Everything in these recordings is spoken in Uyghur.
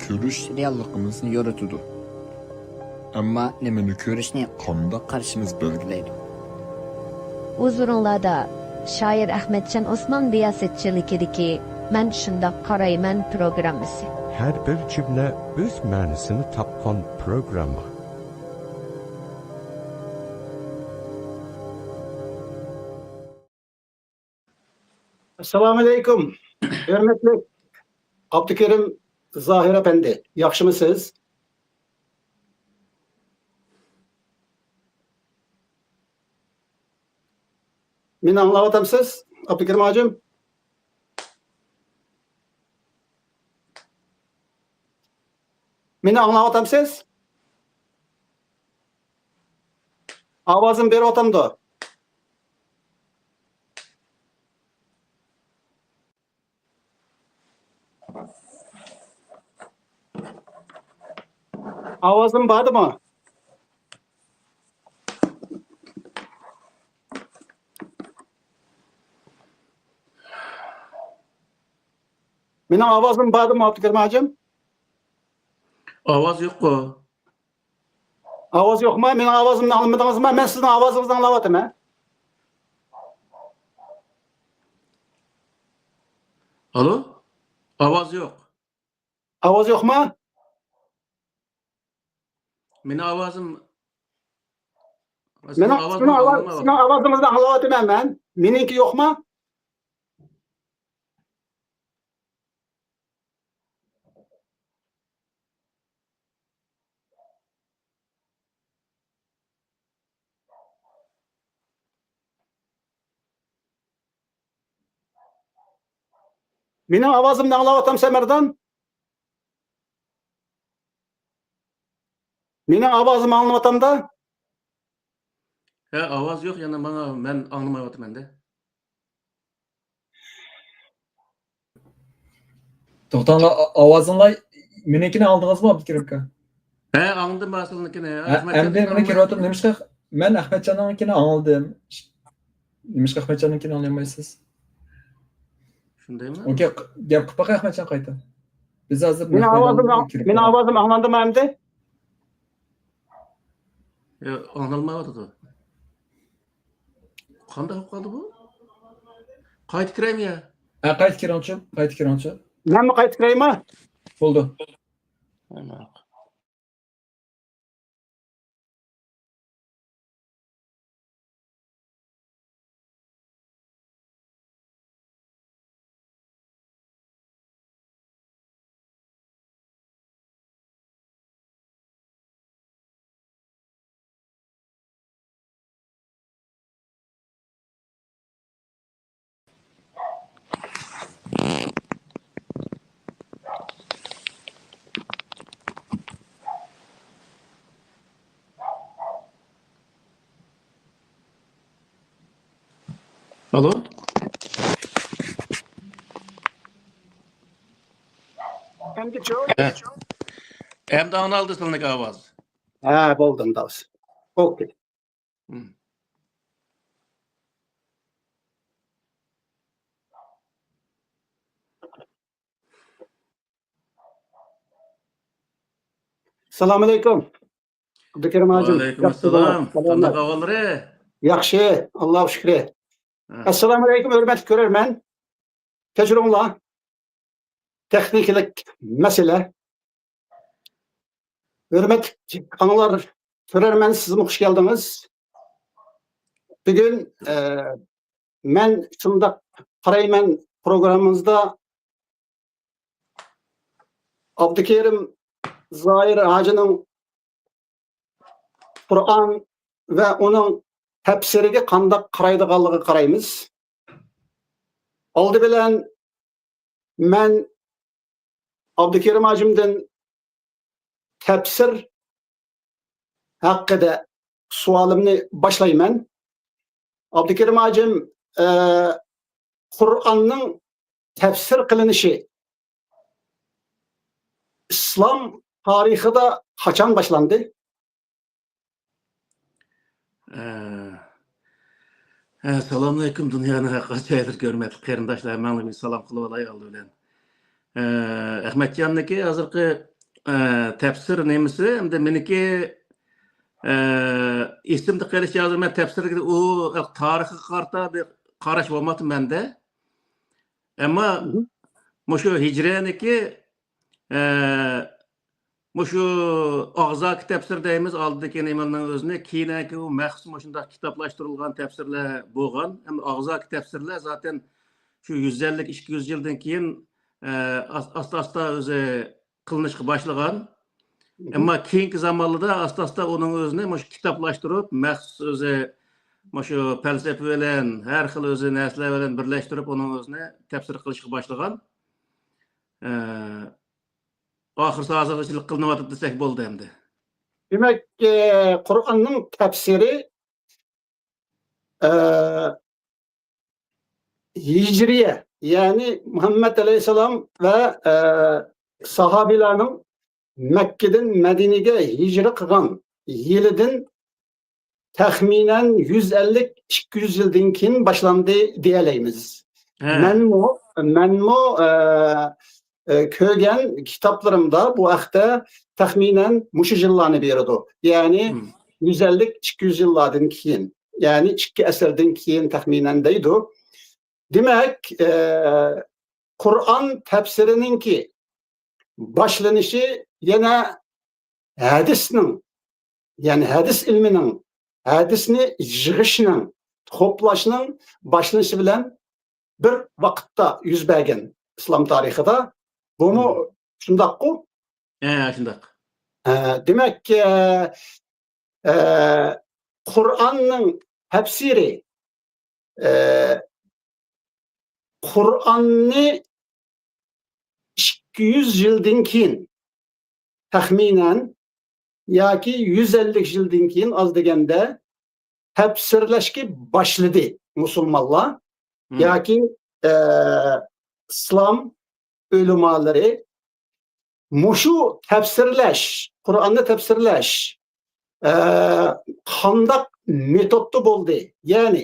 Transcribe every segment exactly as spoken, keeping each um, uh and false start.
كۆرۈش رېئاللىقىمىزنى يورۇتىدۇ. ئەمما نېمىنى كۆرۈشنى قانداق قارىشىمىز بەلگىلەيدۇ. ھۇزۇرۇڭلاردا شائىر ئەخمەتجان ئوسمان رىياسەتچىلىكىدىكى مەن شۇنداق قارايمەن پروگراممىسى. ھەر بىر جۈملە ئۆز مەنىسىنى تاپقان پروگرامما. ئەسسالامۇئەلەيكۇم، ھۆرمەتلىك ئابدۇكېرىم زاھىر ئەپەندى، ياخشىمۇسىز؟ مېنى ئاڭلاۋاتامسىز، ئابدۇكېرىم ھاجىم؟ مېنى ئاڭلاۋاتامسىز؟ ئاۋازىم بېرىۋاتامدۇ؟ ئاۋازىم باردىمۇ؟ مېنىڭ ئاۋازىم باردىمۇ، ئابدۇكېرىم ھاجىم؟ ئاۋاز يوققۇ. ئاۋاز يوقما؟ مېنىڭ ئاۋازىمنى ئاڭلىمىدىڭىزما؟ مەن سىزنىڭ ئاۋازىڭىزنى ئاڭلاۋاتىمەن. ئالو؟ ئاۋاز يوق. ئاۋاز يوقما؟ مېنىڭ ئاۋازىم، مېنىڭ، سىزنىڭ ئاۋازىڭىزنى ئاڭلىمايۋاتىمەن. سىزنىڭ ئاۋازىڭىزنى ئاڭلاۋاتىمەن مەن. مېنىڭكى يوقما؟ مېنىڭ ئاۋازىمنى ئاڭلاۋاتامسەن، مەردان؟ مېنىڭ ئاۋازىمنى ئاڭلىۋاتامدا؟ ھە، ئاۋاز يوق، يەنە ماڭا، مەن ئاڭلىمايۋاتىمەن-دە. توختاڭلار، ئا-، ئاۋازىڭلار، مېنىڭكىنى ئاڭلىدىڭىزمۇ، ئابدۇكېرىم ئاكا؟ ھە، ئاڭلىدىم، مەن سىزنىڭكىنى. ھە، ئەمدى مېنىڭ كىرىۋاتىدۇ. نېمىشقا مەن ئەخمەتجاننىڭكىنى ئاڭلىدىم؟ نېمىشقا ئەخمەتجاننىڭكىنى ئاڭلىيالمايسىز؟ شۇندايمۇ؟ ئوكەي، ق-، گەپ قىلىپ باقاي ئەخمەتجان قايتا. بىز ھازىر مېنىڭ ئاۋازىم، مېنىڭ ئاۋازىم ئاڭلاندىمۇ ئەمدى؟ ياق، ئاڭلانمايۋاتىدۇ. قانداق بولۇپ قالدى بۇ؟ قايتا كىرەيمۇ يا؟ ھە، قايتا كىرىڭچۇ، قايتا كىرىڭچۇ. مەنمۇ قايتا كىرەيمۇ؟ بولدى. ئالو؟ ئەمدىچۇ؟ ھە. ئەمدى ئاڭلالدى سىلىنىڭ ئاۋاز. ھە، بولدى ئەمدى. ئوكەي. ھىم. ئەسسالامۇئەلەيكۇم. ئابدۇكېرىم ھاجىم. ۋەئەلەيكۇم ئەسسالام. سالامەت. قانداق ئەھۋاللىرى؟ ياخشى، ئاللاغا شۈكرى. ھە. ئەسسالامۇئەلەيكۇم، ھۆرمەتلىك كۆرەرمەن. كەچۈرۈڭلار. تېخنىكىلىق مەسىلە. ھۆرمەتلىك ئاڭلار، كۆرەرمەن، سىزمۇ خۇش كەلدىڭىز. بۈگۈن، ئە، مەن شۇنداق قارايمەن پروگراممىمىزدا ئابدۇكېرىم زاھىر ھاجىنىڭ قۇرئان ۋە ئۇنىڭ تەپسىرىگە قانداق قارايدىغانلىقىغا قارايمىز. ئالدى بىلەن مەن ئابدۇكېرىم ھاجىمدىن تەپسىر ھەققىدە سوئالىمنى باشلايمەن. ئابدۇكېرىم ھاجىم، ئە، قۇرئاننىڭ تەپسىر قىلىنىشى ئىسلام تارىخىدا قاچان باشلاندى؟ ئە، ئە، سالامۇئەلەيكۇم، دۇنيانىڭ ھەر قايسى جايلىرىدىكى ھۆرمەتلىك قېرىنداشلار، ھەممەڭلارنى سالام قىلىۋالاي ئالدى بىلەن. ئە، ئەخمەتجاننىڭكى ھازىرقى ئە، تەپسىر نېمىسى؟ ئەمدى مېنىڭكى، ئە، ئېسىمدە قېلىشىچە ھازىر مەن تەپسىرگە ئۇ تارىخقا قارىتا بىر قاراش بولماپتۇ مەندە. ئەمما مۇشۇ ھىجرىيەنىڭكى، ئە، مۇشۇ ئاغزاكى تەپسىر دەيمىز، ئالدىدىكى نېمىنىڭ ئۆزىنى، كېيىنكى ئۇ مەخسۇس مۇشۇنداق كىتابلاشتۇرۇلغان تەپسىرلەر بولغان. ئەمما ئاغزاكى تەپسىرلەر زاتەن شۇ يۈز ئەللىك، ئىككى يۈز يىلدىن كېيىن، ئە، ئاس-، ئاستا-ئاستا ئۆزى قىلىنىشقا باشلىغان. ئەمما كېيىنكى زامانلاردا ئاستا-ئاستا ئۇنىڭ ئۆزىنى مۇشۇ كىتابلاشتۇرۇپ، مەخسۇس ئۆزى مۇشۇ پەلسەپە بىلەن، ھەر خىل ئۆزى نەرسىلەر بىلەن بىرلەشتۈرۈپ، ئۇنىڭ ئۆزىنى تەپسىر قىلىشقا باشلىغان. ئە، ئاخىرسى ھازىرغىچىلىك قىلىنىۋاتىدۇ دېسەك بولىدۇ ئەمدى. دېمەك، ئە، قۇرئاننىڭ تەپسىرى، ئە، ھىجرىيە، يەنى مۇھەممەد ئەلەيھىسسالام ۋە، ئە، ساھابىلارنىڭ مەككىدىن مەدىنىگە ھىجرە قىلغان يىلىدىن تەخمىنەن يۈز ئەللىك، ئىككى يۈز يىلدىن كېيىن باشلاندى دېيەلەيمىز. ھە. مەنمۇ، مەنمۇ، ئە، ئە، كۆرگەن كىتابلىرىمدا بۇ ھەقتە تەخمىنەن مۇشۇ يىللارنى بېرىدۇ. يەنى مم. يۈز ئەللىك، ئىككى يۈز يىللاردىن كېيىن، يەنى ئىككى ئەسىردىن كېيىن تەخمىنەن دەيدۇ. دېمەك، ئە، قۇرئان تەپسىرىنىڭكى باشلىنىشى يەنە ھەدىسنىڭ، يەنى ھەدىس ئىلمىنىڭ، ھەدىسنى يىغىشنىڭ، توپلاشنىڭ باشلىنىشى بىلەن بىر ۋاقىتتا يۈز بەرگەن ئىسلام تارىخىدا. بۇمۇ مم. شۇنداققۇ؟ ھە، شۇنداق. ھە، دېمەك، ئە، ئە، قۇرئاننىڭ تەپسىرى، ئە، قۇرئاننى ئىككى يۈز يىلدىن كېيىن تەخمىنەن ياكى يۈز ئەللىك يىلدىن كېيىن ئاز دېگەندە تەپسىرلەشكە باشلىدى مۇسۇلمانلار مم. ياكى، ئە، ئىسلام ئۆلىمالىرى مۇشۇ تەپسىرلەش، قۇرئاننى تەپسىرلەش، ئە، قانداق مېتودتا بولدى؟ يەنى،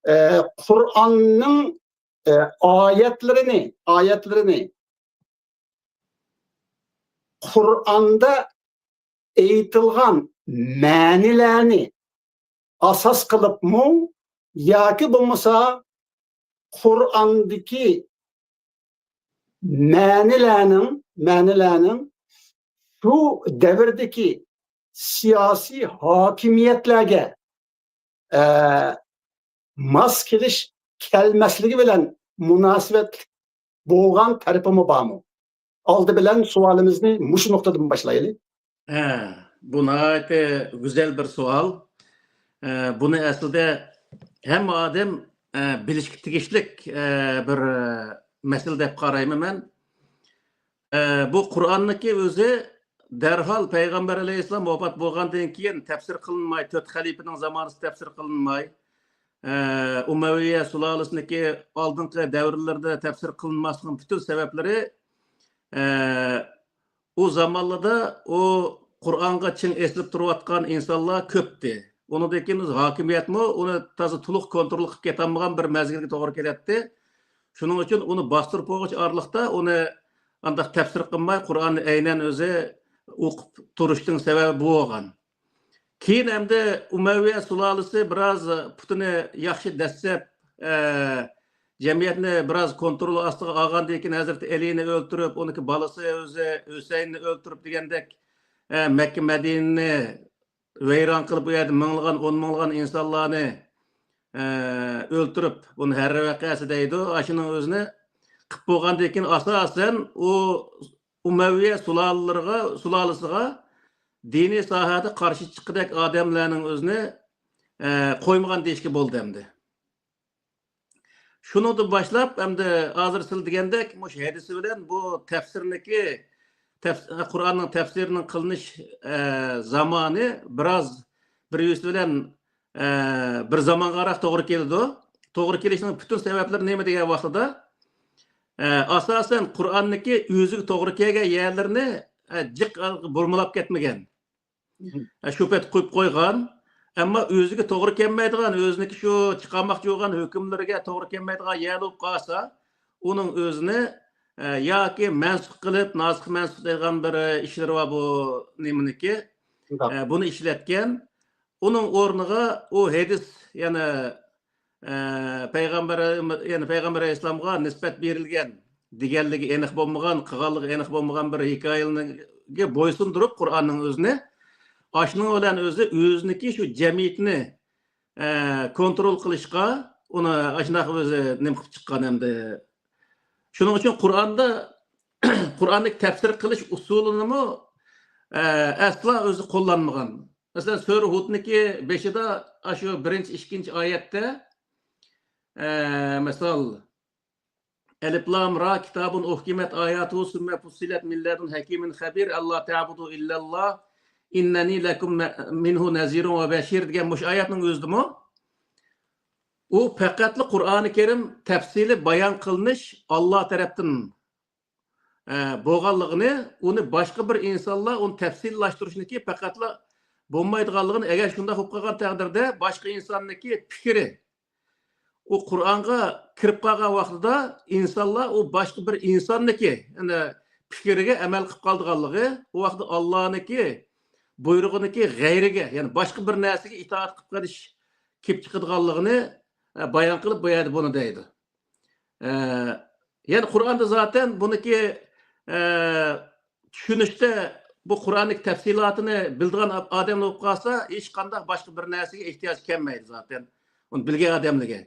ئە، قۇرئاننىڭ، ئە، ئايەتلىرىنى، ئايەتلىرىنى، قۇرئاندا ئېيتىلغان مەنىلەرنى ئاساس قىلىپمۇ ياكى بولمىسا قۇرئاندىكى مەنىلەرنىڭ، مەنىلەرنىڭ شۇ دەۋردىكى سىياسىي ھاكىمىيەتلەرگە، ئە، ماس كېلىش كەلمەسلىكى بىلەن مۇناسىۋەتلىك بولغان تەرىپىمۇ بارمۇ؟ ئالدى بىلەن سوئالىمىزنى مۇشۇ نۇقتىدىن باشلايلى. ھە، بۇ ناھايىتى گۈزەل بىر سوئال. ئە، بۇنى ئەسلىدە ھەممە ئادەم، ئە، بىلىشكە تېگىشلىك، ئە، بىر، ئە، مەسىلە دەپ قارايمەن مەن. ئە، بۇ قۇرئاننىڭكى ئۆزى دەرھال پەيغەمبەر ئەلەيھىسسالام ۋاپات بولغاندىن كېيىن تەپسىر قىلىنماي، تۆت خەلىپىنىڭ زامانىسىدا تەپسىر قىلىنماي، ئە، ئۇمەۋىيە سۇلالىسىنىڭكى ئالدىنقى دەۋرلىرىدە تەپسىر قىلىنماسلىقىنىڭ پۈتۈن سەۋەبلىرى، ئە، ئۇ زامانلىدا ئۇ قۇرئانغا چىڭ ئېسىلىپ تۇرۇۋاتقان ئىنسانلار كۆپتى. ئۇنىڭدىن كېيىن ھاكىمىيەتمۇ ئۇنى تازا تولۇق كونترول قىلىپ كېتەلمىگەن بىر مەزگىلگە توغرا كېلەتتى. شۇنىڭ ئۈچۈن ئۇنى باستۇرۇپ بولغۇچە ئارىلىقتا ئۇنى ئانداق تەپسىر قىلماي، قۇرئاننى ئەينەن ئۆزى ئوقۇپ تۇرۇشنىڭ سەۋەبى بۇ بولغان. كېيىن ئەمدى ئۇمەۋىيە سۇلالىسى بىراز پۇتىنى ياخشى دەسسەپ، ئە، جەمئىيەتنى بىراز كونترول ئاستىغا ئالغاندىن كېيىن، ھەزرىتى ئەلىنى ئۆلتۈرۈپ، ئۇنىڭكى بالىسى ئۆزى ھۈسەيننى ئۆلتۈرۈپ دېگەندەك، ئە، مەككە مەدىنىنى ۋەيران قىلىپ، ئۇ يەردە مىڭلىغان، ئون مىڭلىغان ئىنسانلارنى، ئە، ئۆلتۈرۈپ، بۇنى ھەررە ۋەقەسى دەيدۇ. ئاشۇنىڭ ئۆزىنى قىپ بولغاندىن كېيىن، ئاساسەن ئۇ ئۇمەۋىيە سۇلالىلىرىغا، سۇلالىسىغا دىنىي ساھەدە قارشى چىققۇدەك ئادەملەرنىڭ ئۆزىنى، ئە، قويمىغان دېيىشكە بولىدۇ ئەمدى. شۇنىڭدىن باشلاپ، ئەمدى ھازىر سىز دېگەندەك، مۇشۇ ھەدىسى بىلەن بۇ تەپسىرنىكى، تەپس-، قۇرئاننىڭ تەپسىرىنىڭ قىلىنىش، ئە، زامانى بىراز بىر يۈز بىلەن، ئە، بىر زامانغاراق توغرا كېلىدۇ. توغرا كېلىشىنىڭ پۈتۈن سەۋەبلىرى نېمە دېگەن ۋاقتىدا، ئە، ئاساسەن قۇرئاننىكى ئۆزىگە توغرا كەلگەن يەرلىرىنى، ئە، جىق بۇرمىلاپ كەتمىگەن. ئە، شۇ پەت قويۇپ قويغان. ئەمما ئۆزىگە توغرا كەلمەيدىغان، ئۆزىنىڭكى شۇ چىقارماقچى بولغان ھۆكۈملىرىگە توغرا كەلمەيدىغان يەر بولۇپ قالسا، ئۇنىڭ ئۆزىنى، ئە، ياكى مەنسۇخ قىلىپ، ناسىخ مەنسۇخ دەيدىغان بىر ئىشلىرى بار بۇ نېمىنىڭكى. شۇنداق. ئە، بۇنى ئىشلەتكەن. ئۇنىڭ ئورنىغا ئۇ ھەدىس، يەنى، ئە، پەيغەمبەر، يەنى پەيغەمبەر ئەلەيھىسسالامغا نىسبەت بېرىلگەن دېگەنلىكى ئېنىق بولمىغان، قىلغانلىقى ئېنىق بولمىغان بىر ھېكايىلەرگە بويسۇندۇرۇپ، قۇرئاننىڭ ئۆزىنى، ئاشۇنىڭ بىلەن ئۆزى ئۆزىنىڭكى شۇ جەمئىيىتىنى، ئە، كونترول قىلىشقا ئۇنى ئاشۇنداق ئۆزى نېمە قىلىپ چىققان ئەمدى. شۇنىڭ ئۈچۈن قۇرئاندا، قۇرئاندىكى تەپسىر قىلىش ئۇسۇلىنىمۇ، ئە، ئەسلا ئۆزى قوللانمىغان. مەسىلەن، سۈرە ھۇدنىكى بېشىدا، ئاشۇ بىرىنچى، ئىككىنچى ئايەتتە، ئە، مىسال، ئەلىف لام را، كىتابۇن ئۇھكىمەت ئاياتۇ، سۈممە فۇسسىلەت مىن لەدۇن ھەكىمىن خەبىر، ئەللا تەبۇدۇ ئىللەللا، ئىننەنى لەكۇم مە-، مىنھۇ نەزىرۇن ۋە بەشىر دېگەن مۇشۇ ئايەتنىڭ ئۆزىدىمۇ، ئۇ پەقەتلا قۇرئانى كەرىم تەپسىلىي بايان قىلىنىش ئاللا تەرەپتىن، ئە، بولغانلىقىنى، ئۇنى باشقا بىر ئىنسانلار ئۇنى تەپسىللاشتۇرۇشنىكى پەقەتلا بولمايدىغانلىقىنى، ئەگەر شۇنداق بولۇپ قالغان تەقدىردە، باشقا ئىنساننىڭكى پىكرى، ئۇ قۇرئانغا كىرىپ قالغان ۋاقتىدا ئىنسانلار ئۇ باشقا بىر ئىنساننىكى، يەنى پىكرىگە ئەمەل قىلىپ قالىدىغانلىقى، ئۇ ۋاقىتتا ئاللانىڭكى بۇيرۇقىنىڭكى غەيرىگە، يەنى باشقا بىر نەرسىگە ئىتائەت قىلىپ قېلىش كېلىپ چىقىدىغانلىقىنى، ئە، بايان قىلىپ، بۇ يەردە بۇنى دەيدۇ. ئە، يەنى قۇرئاندا زاتەن بۇنىڭكى، ئە، چۈشىنىشتە بۇ قۇرئاننىڭ تەپسىلاتىنى بىلىدىغان ئادەم بولۇپ قالسا، ھېچقانداق باشقا بىر نەرسىگە ئېھتىياج كەلمەيدۇ زاتەن. ئۇنى بىلگەن ئادەملىرگە.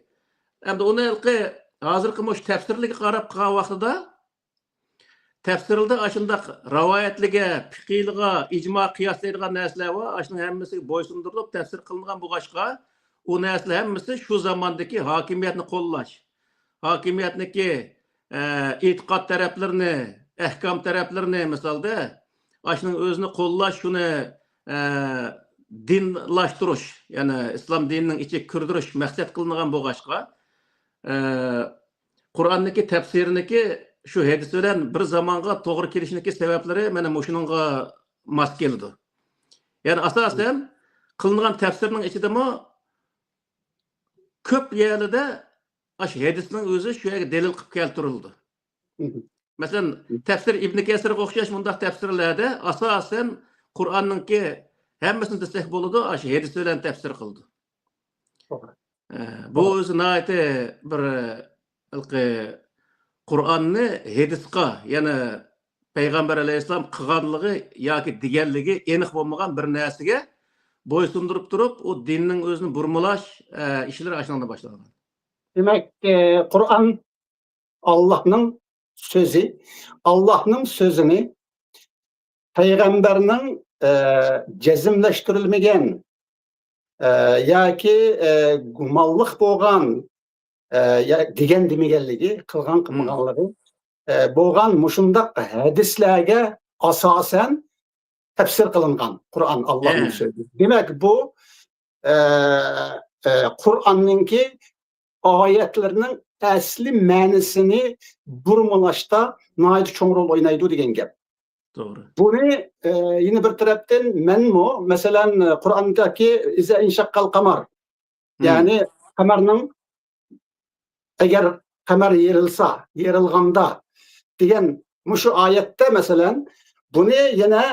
ئەمدى ئۇنى ھېلىقى ھازىرقى مۇشۇ تەپسىرلىرگە قاراپ قالغان ۋاقتىدا، تەپسىرلىرىدە ئاشۇنداق راۋايەتلىرىگە، پىقىلىغا، ئىجما قىياسلايدىغان نەرسىلەر بار. ئاشۇنىڭ ھەممىسىگە بويسۇندۇرۇلۇپ تەپسىر قىلىنغان بولغاچقا، ئۇ نەرسىلەر ھەممىسى شۇ زاماندىكى ھاكىمىيەتنى قوللاش، ھاكىمىيەتنىڭكى، ئە، ئېتىقاد تەرەپلىرىنى، ئەھكام تەرەپلىرىنى، مىسالدا، ئاشۇنىڭ ئۆزىنى قوللاش، شۇنى، ئە، دىنلاشتۇرۇش، يەنى ئىسلام دىنىنىڭ ئىچىگە كىردۈرۈش مەقسەت قىلىنغان بولغاچقا، ئە، قۇرئاننىڭكى تەپسىرىنىڭكى شۇ ھەدىس بىلەن بىر زامانغا توغرا كېلىشىنىڭكى سەۋەبلىرى مانا مۇشۇنىڭغا ماس كېلىدۇ. يەنى ئاساسەن قىلىنغان تەپسىرنىڭ ئىچىدىمۇ كۆپ يەرلىدە ئاشۇ ھەدىسنىڭ ئۆزى شۇ يەرگە دەلىل قىلىپ كەلتۈرۈلىدۇ. مەسىلەن، تەپسىر ئىبنى كەسىرگە ئوخشاش مۇنداق تەپسىرلەردە ئاساسەن قۇرئاننىڭكى ھەممىسىنى دېسەك بولىدۇ، ئاشۇ ھەدىس بىلەن تەپسىر قىلىدۇ. توغرا. ئە، بۇ توغرا. ئۆزى ناھايىتى بىر، ھېلىقى قۇرئاننى ھەدىسقا، يەنى پەيغەمبەر ئەلەيھىسسالام قىلغانلىقى ياكى دېگەنلىكى ئېنىق بولمىغان بىر نەرسىگە بويسۇندۇرۇپ تۇرۇپ، ئۇ دىننىڭ ئۆزىنى بۇرمىلاش، ئە، ئىشلىرى ئاشۇنداق باشلانغان. دېمەك، ئە، قۇرئان ئاللاھنىڭ سۆزى، ئاللاھنىڭ سۆزىنى پەيغەمبەرنىڭ، ئە، جەزملەشتۈرۈلمىگەن، ئە، ياكى، ئە، گۇمانلىق بولغان، ئە، يا دېگەن دېمىگەنلىكى، قىلغان قىلمىغانلىقى، ئە، بولغان مۇشۇنداق ھەدىسلەرگە ئاساسەن تەپسىر قىلىنغان قۇرئان، ئاللاھنىڭ سۆزى. دېمەك، بۇ، ئە، ئە، قۇرئاننىڭكى ئايەتلىرىنىڭ ئەسلى مەنىسىنى بۇرمىلاشتا ناھايىتى چوڭ رول ئوينايدۇ دېگەن گەپ. توغرا. بۇنى، ئە، يەنە بىر تەرەپتىن مەنمۇ، مەسىلەن، قۇرئاندىكى ئىزا ئىنشەققەل قەمەر، يەنى قەمەرنىڭ، ئەگەر قەمەر يېرىلسا، يېرىلغاندا دېگەن مۇشۇ ئايەتتە، مەسىلەن، بۇنى يەنە،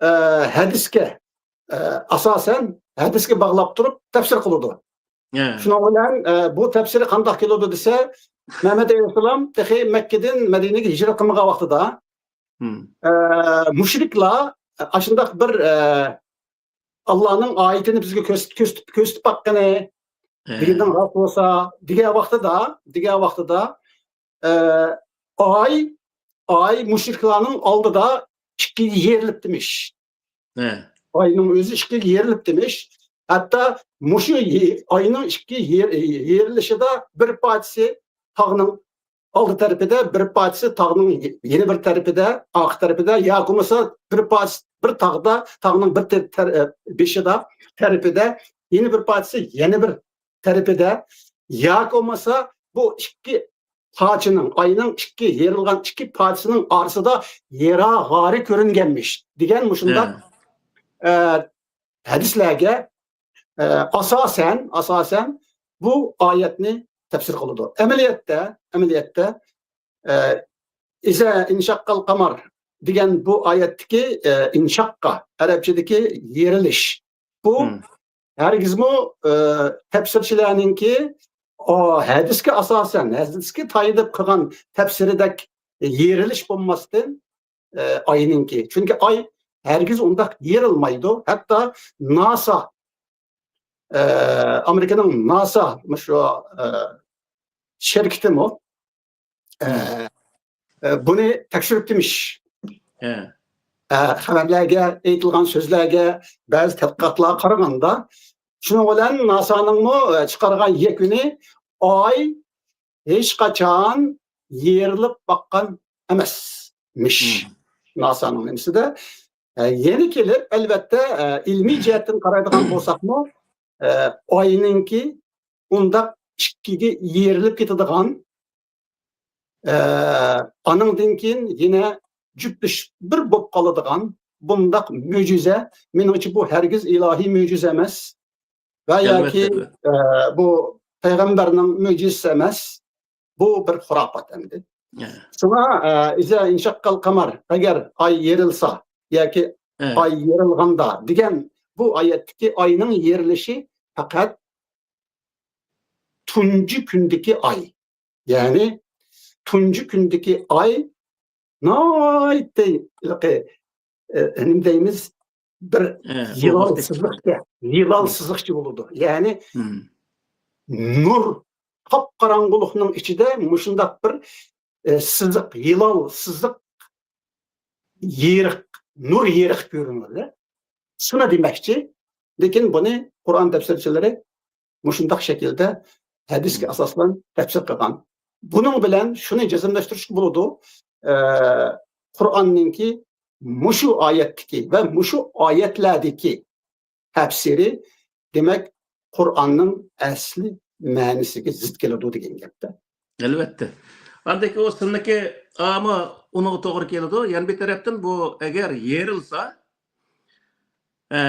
ئە، ھەدىسكە، ئە، ئاساسەن ھەدىسكە باغلاپ تۇرۇپ تەپسىر قىلىدۇ. شۇنىڭ بىلەن، ئە، بۇ تەپسىرى قانداق كېلىدۇ دېسە، مەمەت ئەلەيھىسسالام تېخى مەككىدىن مەدىنىگە ھىجرەت قىلمىغان ۋاقتىدا، ئە، مۇشرىكلار ئاشۇنداق بىر، ئە، ئاللانىڭ ئايىتىنى بىزگە كۆرسىتىپ، كۆرسىتىپ، كۆرسىتىپ باققىنى دېگىنىڭ راست بولسا، دېگەن ۋاقتىدا، دېگەن ۋاقتىدا، ئە، ئاي، ئاي مۇشرىكلارنىڭ ئالدىدا ئىككىگە يېرىلىپتىمىش. ئاينىڭ ئۆزى ئىككىگە يېرىلىپتىمىش. ھەتتا مۇشۇ يې-، ئاينىڭ ئىككى يېر-، يېرىلىشىدا بىر پارچىسى تاغنىڭ ئالدى تەرىپىدە، بىر پارچىسى تاغنىڭ يەنە بىر تەرىپىدە، ئارقا تەرىپىدە، ياكى بولمىسا بىر پارچىسى بىر تاغدا، تاغنىڭ بىر تەر-، تەر-، بېشىدا، تەرىپىدە، يەنە بىر پارچىسى يەنە بىر تەرىپىدە، ياكى بولمىسا بۇ ئىككى پارچىنىڭ، ئاينىڭ ئىككى يېرىلغان ئىككى پارچىسىنىڭ ئارىسىدا ھىرا غارى كۆرۈنگەنمىش دېگەن مۇشۇنداق، ئە، ھەدىسلەرگە، ئە، ئاساسەن، ئاساسەن بۇ ئايەتنى تەپسىر قىلىدۇ. ئەمەلىيەتتە، ئەمەلىيەتتە، ئە، ئىزا ئىنشەققەل قەمەر دېگەن بۇ ئايەتتىكى، ئە، ئىنشەققا، ئەرەبچىدىكى يېرىلىش. بۇ ھەرگىزمۇ، ئە، تەپسىرچىلەرنىڭكى، ئا، ھەدىسكە ئاساسەن، ھەدىسكە تايىنىپ قىلغان تەپسىرىدەك يېرىلىش بولماستىن، ئە، ئاينىڭكى. چۈنكى ئاي ھەرگىز ئۇنداق يېرىلمايدۇ. ھەتتا ناسا، ئە، ئامېرىكىنىڭ ناسا مۇشۇ، ئە، شىركىتىمۇ، ئە، ئە، بۇنى تەكشۈرۈپتىمىش. ئە، خەۋەرلەرگە، ئېيتىلغان سۆزلەرگە، بەزى تەتقىقاتلارغا قارىغاندا، شۇنىڭ بىلەن ناسانىڭمۇ، ئە، چىقارغان يەكۈنى ئاي ھېچقاچان يېرىلىپ باققان ئەمەسمىش. ناسانىڭ نېمىسىدە. ئە، يەنە كېلىپ، ئەلۋەتتە، ئە، ئىلمىي جەھەتتىن قارايدىغان بولساقمۇ، ئە، ئاينىڭكى ئۇنداق ئىككىگە يېرىلىپ كېتىدىغان، ئە، ئانىڭدىن كېيىن يەنە جۈپلىشىپ بىر بولۇپ قالىدىغان بۇنداق مۆجىزە، مېنىڭچە بۇ ھەرگىز ئىلاھىي مۆجىزە ئەمەس ۋە ياكى، ئە، بۇ پەيغەمبەرنىڭ مۆجىزىسى ئەمەس، بۇ بىر خۇراپات ئەمدى. شۇڭا، ئە، ئىزا ئىنشەققەل قەمەر، ئەگەر ئاي يېرىلسا ياكى ئاي يېرىلغاندا دېگەن بۇ ئايەتتىكى ئاينىڭ يېرىلىشى پەقەت تۇنجى كۈندىكى ئاي. يەنى تۇنجى كۈندىكى ئاي ناھايىتى ھېلىقى، ئە، نېمە دەيمىز، بىر يىلان سىزىقچە، يىلان سىزىقچە بولىدۇ. يەنى نۇر، قاپقاراڭغۇلۇقنىڭ ئىچىدە مۇشۇنداق بىر، ئە، سىزىق، يىلان سىزىق، يېرىق، نۇر يېرىق كۆرۈنىدۇ. شۇنى دېمەكچى. لېكىن بۇنى قۇرئان تەپسىرچىلىرى مۇشۇنداق شەكىلدە ھەدىسكە ئاساسلىنىپ تەپسىر قىلغان. بۇنىڭ بىلەن شۇنى جەزملەشتۈرۈشكە بولىدۇ، ئە، قۇرئاننىڭكى مۇشۇ ئايەتتىكى ۋە مۇشۇ ئايەتلەردىكى تەپسىرى، دېمەك، قۇرئاننىڭ ئەسلى مەنىسىگە زىت كېلىدۇ دېگەن گەپتە. ئەلۋەتتە. ئاندىكى ئۇ سىلنىڭكى ئامما ئۇنىڭغا توغرا كېلىدۇ. يەنە بىر تەرەپتىن بۇ ئەگەر يېرىلسا، ئە،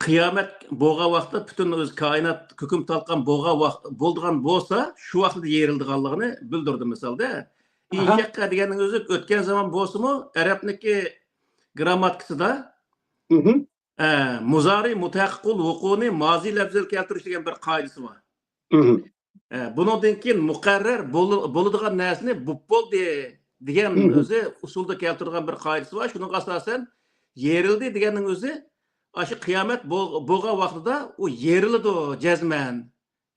قىيامەت بولغان ۋاقىتتا پۈتۈن ئۆز كائىنات كۆكۈم تالقان بولغان ۋاقىت، بولىدىغان بولسا، شۇ ۋاقىتتا يېرىلىدىغانلىقىنى بىلدۈرىدۇ مىسالدا. ئىنشەققە دېگەننىڭ ئۆزى ئۆتكەن زامان بولسىمۇ، ئەرەبنىڭكى گرامماتىكىسىدا، ئە، مۇزارى مۇتەھەققىقۇل ۋۇقۇنى مازى لەپزىدە كەلتۈرۈش دېگەن بىر قائىدىسى بار. ئە، بۇنىڭدىن كېيىن مۇقەررەر بول-، بولىدىغان نەرسىنى بوپ بولدى دېگەن ئۆزى ئۇسۇلدا كەلتۈرىدىغان بىر قائىدىسى بار. شۇنىڭغا ئاساسەن، يېرىلدى دېگەننىڭ ئۆزى ئاشۇ قىيامەت بول-، بولغان ۋاقتىدا ئۇ يېرىلىدۇ جەزمەن.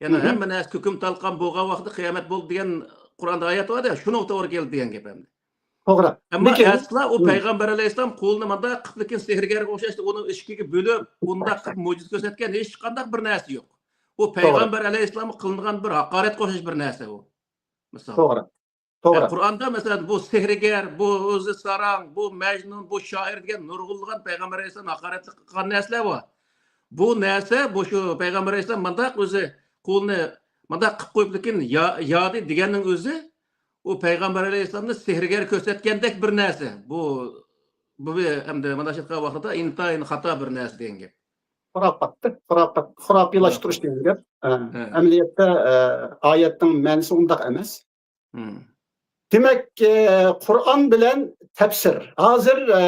يەنى ھەممە نەرسە كۆكۈم تالقان بولغان ۋاقتىدا قىيامەت بولدى دېگەن قۇرئاندا ئايەت بار-دە، شۇنىڭغا توغرا كېلىدۇ دېگەن گەپ ئەمدى. توغرا. ئەمما ئەسلا ئۇ پەيغەمبەر ئەلەيھىسسالام قولىنى مۇنداق قىپلىكىن سېھىرگەرگە ئوخشاش ئۇنى ئىككىگە بۆلۈپ، ئۇنداق قىلىپ مۆجىزە كۆرسەتكەن ھېچقانداق بىر نەرسە يوق. ئۇ پەيغەمبەر ئەلەيھىسسالامغا قىلىنغان بىر ھاقارەتكە ئوخشاش بىر نەرسە ئۇ. مىسال. توغرا. ئە، قۇرئاندا، مەسىلەن، بۇ سېھىرگەر، بۇ ئۆزى ساراڭ، بۇ مەجنۇن، بۇ شائىر دېگەن نۇرغۇنلىغان پەيغەمبەر ئەلەيھىسسالام ھاقارەتلىك قىلغان نەرسىلەر بار. بۇ نەرسە، بۇ شۇ پەيغەمبەر ئەلەيھىسسالام مانداق ئۆزى قولىنى مانداق قىلىپ قويۇپ، لېكىن يا-، يادى دېگەننىڭ ئۆزى، ئۇ پەيغەمبەر ئەلەيھىسسالامنى سېھىرگەر كۆرسەتكەندەك بىر نەرسە. بۇ، بۇ بىر ئەمدى مانداق ئېيتقان ۋاقتىدا ئىنتايىن خاتا بىر نەرسە دېگەن گەپ. خۇراپاتتىن، خۇراپات، خۇراپىيلاشتۇرۇش دېگەن گەپ. ئە، ئەمەلىيەتتە، ئە، ئايەتنىڭ مەنىسى ئۇنداق ئەمەس. دېمەك، ئە، قۇرئان بىلەن تەپسىر. ھازىر، ئە،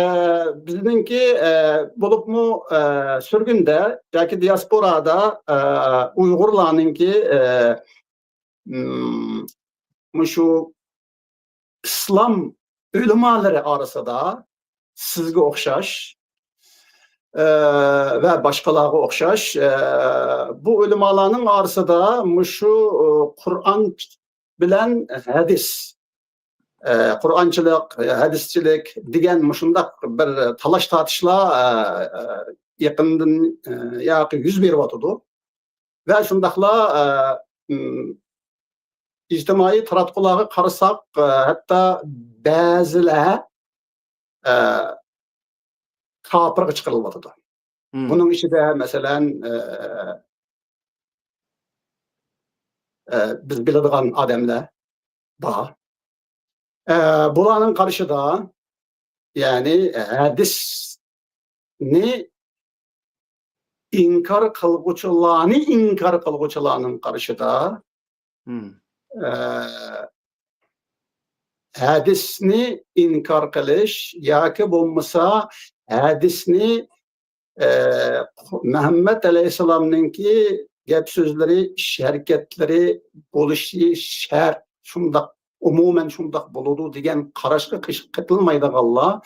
بىزنىڭكى، ئە، بولۇپمۇ، ئە، سۈرگۈندە ياكى دىياسپورادا، ئە، ئۇيغۇرلارنىڭكى، ئە، مم، مۇشۇ ئىسلام ئۆلىمالىرى ئارىسىدا سىزگە ئوخشاش، ئە، ۋە باشقىلارغا ئوخشاش، ئە، بۇ ئۆلىمالارنىڭ ئارىسىدا مۇشۇ، ئە، قۇرئان بىلەن ھەدىس، ئە، قۇرئانچىلىق، ھەدىسچىلىك دېگەن مۇشۇنداق بىر تالاش-تارتىشلار، ئە، ئە، يېقىندىن، ئە، ياقى يۈز بېرىۋاتىدۇ. ۋە شۇنداقلا، ئە، ئىم، ئىجتىمائىي تاراتقۇلارغا قارىساق، ئە، ھەتتا بەزىلەر، ئە، كاپىرغا چىقىرىلىۋاتىدۇ. بۇنىڭ ئىچىدە، مەسىلەن، ئە، ئە، بىز بىلىدىغان ئادەملەر بار. ئە، بۇلارنىڭ قارىشىدا، يەنى ھەدىسنى ئىنكار قىلغۇچىلارنى ئىنكار قىلغۇچىلارنىڭ قارىشىدا، ئە، ھەدىسنى ئىنكار قىلىش ياكى بولمىسا ھەدىسنى، ئە، مۇھەممەد ئەلەيھىسسالامنىڭكى گەپ سۆزلىرى، ئىش ھەرىكەتلىرى بولۇشى شەرت، شۇنداق، ئومۇمەن شۇنداق بولىدۇ دېگەن قاراشقا قېتىلمايدىغانلار،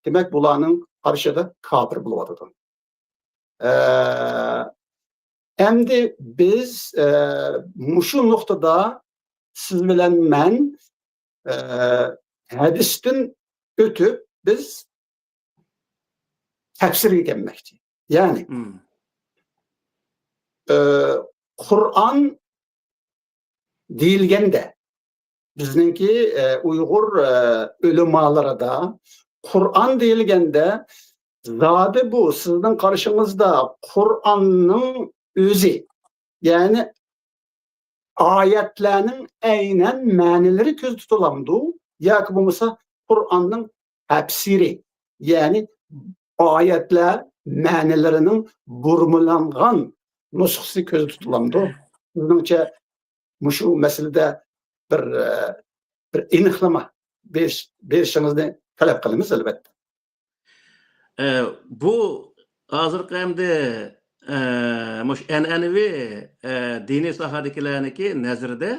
دېمەك، بۇلارنىڭ قارىشىدا كاپىر بولۇۋاتىدۇ. ئە، ئەمدى بىز، ئە، مۇشۇ نۇقتىدا سىز بىلەن مەن، ئە، ھەدىستىن ئۆتۈپ، بىز تەپسىرگە كەلمەكچى. يەنى، مم. ئە، قۇرئان دېيىلگەندە، بىزنىڭكى، ئە، ئۇيغۇر، ئە، ئۆلىمالىرىدا قۇرئان دېيىلگەندە، زادى بۇ سىزنىڭ قارىشىڭىزدا قۇرئاننىڭ ئۆزى، يەنى ئايەتلەرنىڭ ئەينەن مەنىلىرى كۆزدە تۇتۇلامدۇ؟ ياكى بولمىسا قۇرئاننىڭ تەپسىرى، يەنى ئايەتلەر مەنىلىرىنىڭ بۇرمىلانغان نۇسخىسى كۆزدە تۇتۇلامدۇ؟ سىزنىڭچە مۇشۇ مەسىلىدە بىر، بىر ئېنىقلىما بېرىش-، بېرىشىڭىزنى تەلەپ قىلىمىز، ئەلۋەتتە. ئە، بۇ ھازىرقى ئەمدى، ئە، مۇشۇ ئەنئەنىۋى، ئە، دىنىي ساھەدىكىلەرنىڭكى نەزىرىدە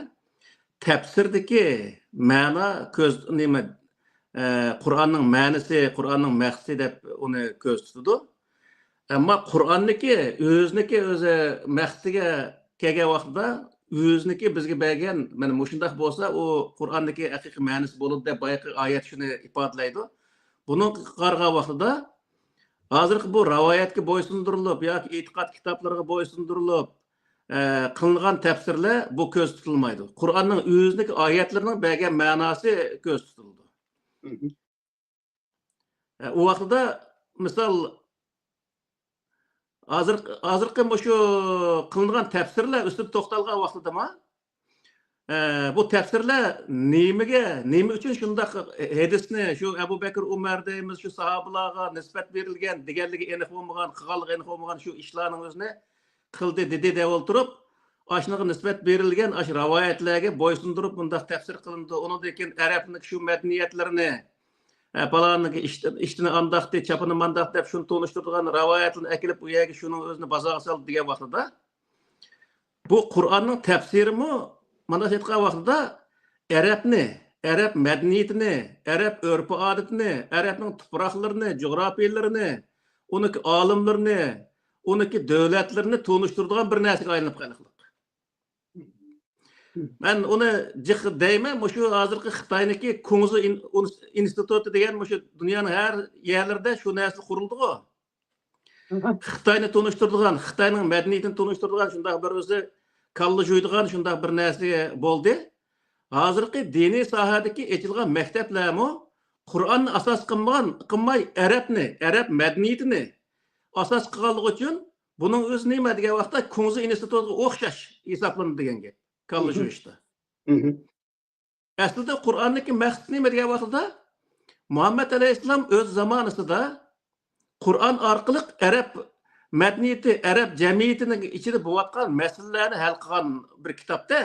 تەپسىردىكى مەنا كۆز، نېمە، ئە، قۇرئاننىڭ مەنىسى، قۇرئاننىڭ مەقسىتى دەپ ئۇنى كۆرسىتىدۇ. ئەمما قۇرئاننىكى ئۆزىنىكى ئۆزى مەقسىتىگە كەلگەن ۋاقتىدا ئۆزىنىكى بىزگە بەرگەن، مانا مۇشۇنداق بولسا، ئۇ قۇرئاندىكى ھەقىقىي مەنىسى بولىدۇ دەپ بايىقى ئايەت شۇنى ئىپادىلەيدۇ. بۇنىڭغا قارىغان ۋاقتىدا، ھازىرقى بۇ رىۋايەتكە بويسۇندۇرۇلۇپ ياكى ئېتىقاد كىتابلىرىغا بويسۇندۇرۇلۇپ، ئە، قىلىنغان تەپسىرلەر بۇ كۆزدە تۇتۇلمايدۇ. قۇرئاننىڭ ئۆزىنىڭ ئايەتلىرىنىڭ بەرگەن مەناسى كۆزدە تۇتۇلىدۇ. مم. ئە، ئۇ ۋاقتىدا، مىسال، ھازىر، ھازىرقى مۇشۇ قىلىنغان تەپسىرلەر ئۈستىدە توختالغان ۋاقتىدىما، ئە، بۇ تەپسىرلەر نېمىگە، نېمە ئۈچۈن شۇنداق ھەدىسنى شۇ ئەبۇ بەكرى، ئۇمەر دەيمىز، شۇ ساھابىلارغا نىسبەت بېرىلگەن دېگەنلىكى ئېنىق بولمىغان، قىلغانلىقى ئېنىق بولمىغان شۇ ئىشلارنىڭ ئۆزىنى قىلدى، دېدى دەپ ئولتۇرۇپ، ئاشۇنىڭغا نىسبەت بېرىلگەن ئاشۇ رىۋايەتلەرگە بويسۇندۇرۇپ مۇنداق تەپسىر قىلىنىدۇ. ئۇنىڭدىن كېيىن ئەرەبنىڭ شۇ مەدەنىيەتلىرىنى، ئە، پالاننىڭكى ئىشتىنى ئانداقتى، چاپىنى مانداقتى دەپ شۇنى تونۇشتۇرىدىغان رىۋايەتلەرنى ئەكېلىپ، ئۇ يەرگە شۇنىڭ ئۆزىنى بازارغا سالدى دېگەن ۋاقتىدا، بۇ قۇرئاننىڭ تەپسىرىمۇ، مانا ئېيتقان ۋاقتىدا ئەرەبنى، ئەرەب مەدەنىيىتىنى، ئەرەب ئۆرپ-ئادىتىنى، ئەرەبنىڭ تۇپراقلىرىنى، جۇغراپىيىلىرىنى، ئۇنىڭكى ئالىملىرىنى، ئۇنىڭكى دۆلەتلىرىنى تونۇشتۇرىدىغان بىر نەرسىگە ئايلىنىپ قالغانلىق. مەن ئۇنى جىق دەيمەن، مۇشۇ ھازىرقى خىتاينىڭكى كۇڭزى ئىن-، ئۇن-، ئىنستىتۇتى دېگەن مۇشۇ دۇنيانىڭ ھەر يەرلىرىدە شۇ نەرسە قۇرۇلدىغۇ. خىتاينى تونۇشتۇرىدىغان، خىتاينىڭ مەدەنىيىتىنى تونۇشتۇرىدىغان شۇنداق بىر ئۆزى كاللا جۇيىدىغان شۇنداق بىر نەرسە بولدى. ھازىرقى دىنىي ساھەدىكى ئېچىلغان مەكتەپلەرمۇ قۇرئاننى ئاساس قىلمىغان، قىلماي ئەرەبنى، ئەرەب مەدەنىيىتىنى ئاساس قىلغانلىقى ئۈچۈن بۇنىڭ ئۆزى نېمە دېگەن ۋاقىتتا كۇڭزى ئىنستىتۇتىغا ئوخشاش ھېسابلىنىدۇ دېگەن گەپ. كاللا جۇيۇشتا. ئەسلىدە قۇرئاننىڭكى مەقسىتى نېمە دېگەن ۋاقتىدا، مۇھەممەد ئەلەيھىسسالام ئۆز زامانىسىدا قۇرئان ئارقىلىق ئەرەب مەدەنىيىتى، ئەرەب جەمئىيىتىنىڭ ئىچىدە بولۇۋاتقان مەسىلىلەرنى ھەل قىلغان بىر كىتابتا.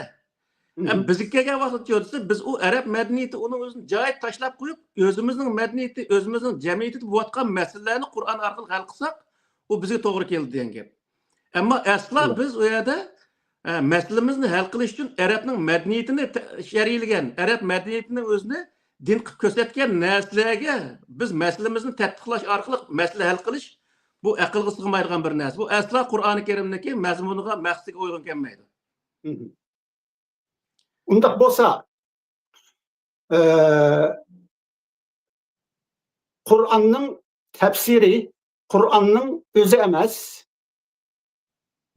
ھەم بىزگە كەلگەن ۋاقىتتا كۆرسە، بىز ئۇ ئەرەب مەدەنىيىتى ئۇنىڭ ئۆزىنى جايىدا تاشلاپ قويۇپ، ئۆزىمىزنىڭ مەدەنىيىتى، ئۆزىمىزنىڭ جەمئىيىتىدە بولۇۋاتقان مەسىلىلەرنى قۇرئان ئارقىلىق ھەل قىلساق، ئۇ بىزگە توغرا كېلىدۇ دېگەن گەپ. ئەمما ئەسلا بىز ئۇ يەردە، ئە، مەسىلىمىزنى ھەل قىلىش ئۈچۈن ئەرەبنىڭ مەدەنىيىتىنى تە-، شەرھلىگەن، ئەرەب مەدەنىيىتىنىڭ ئۆزىنى دىن قىلىپ كۆرسەتكەن نەرسىلەرگە بىز مەسىلىمىزنى تەتبىقلاش ئارقىلىق مەسىلە ھەل قىلىش، بۇ ئەقىلگە سىغمايدىغان بىر نەرسە. بۇ ئەسلا قۇرئانى كەرىمنىڭكى مەزمۇنىغا، مەقسىتىگە ئۇيغۇن كەلمەيدۇ. ئۇنداق بولسا، ئە، قۇرئاننىڭ تەپسىرى قۇرئاننىڭ ئۆزى ئەمەس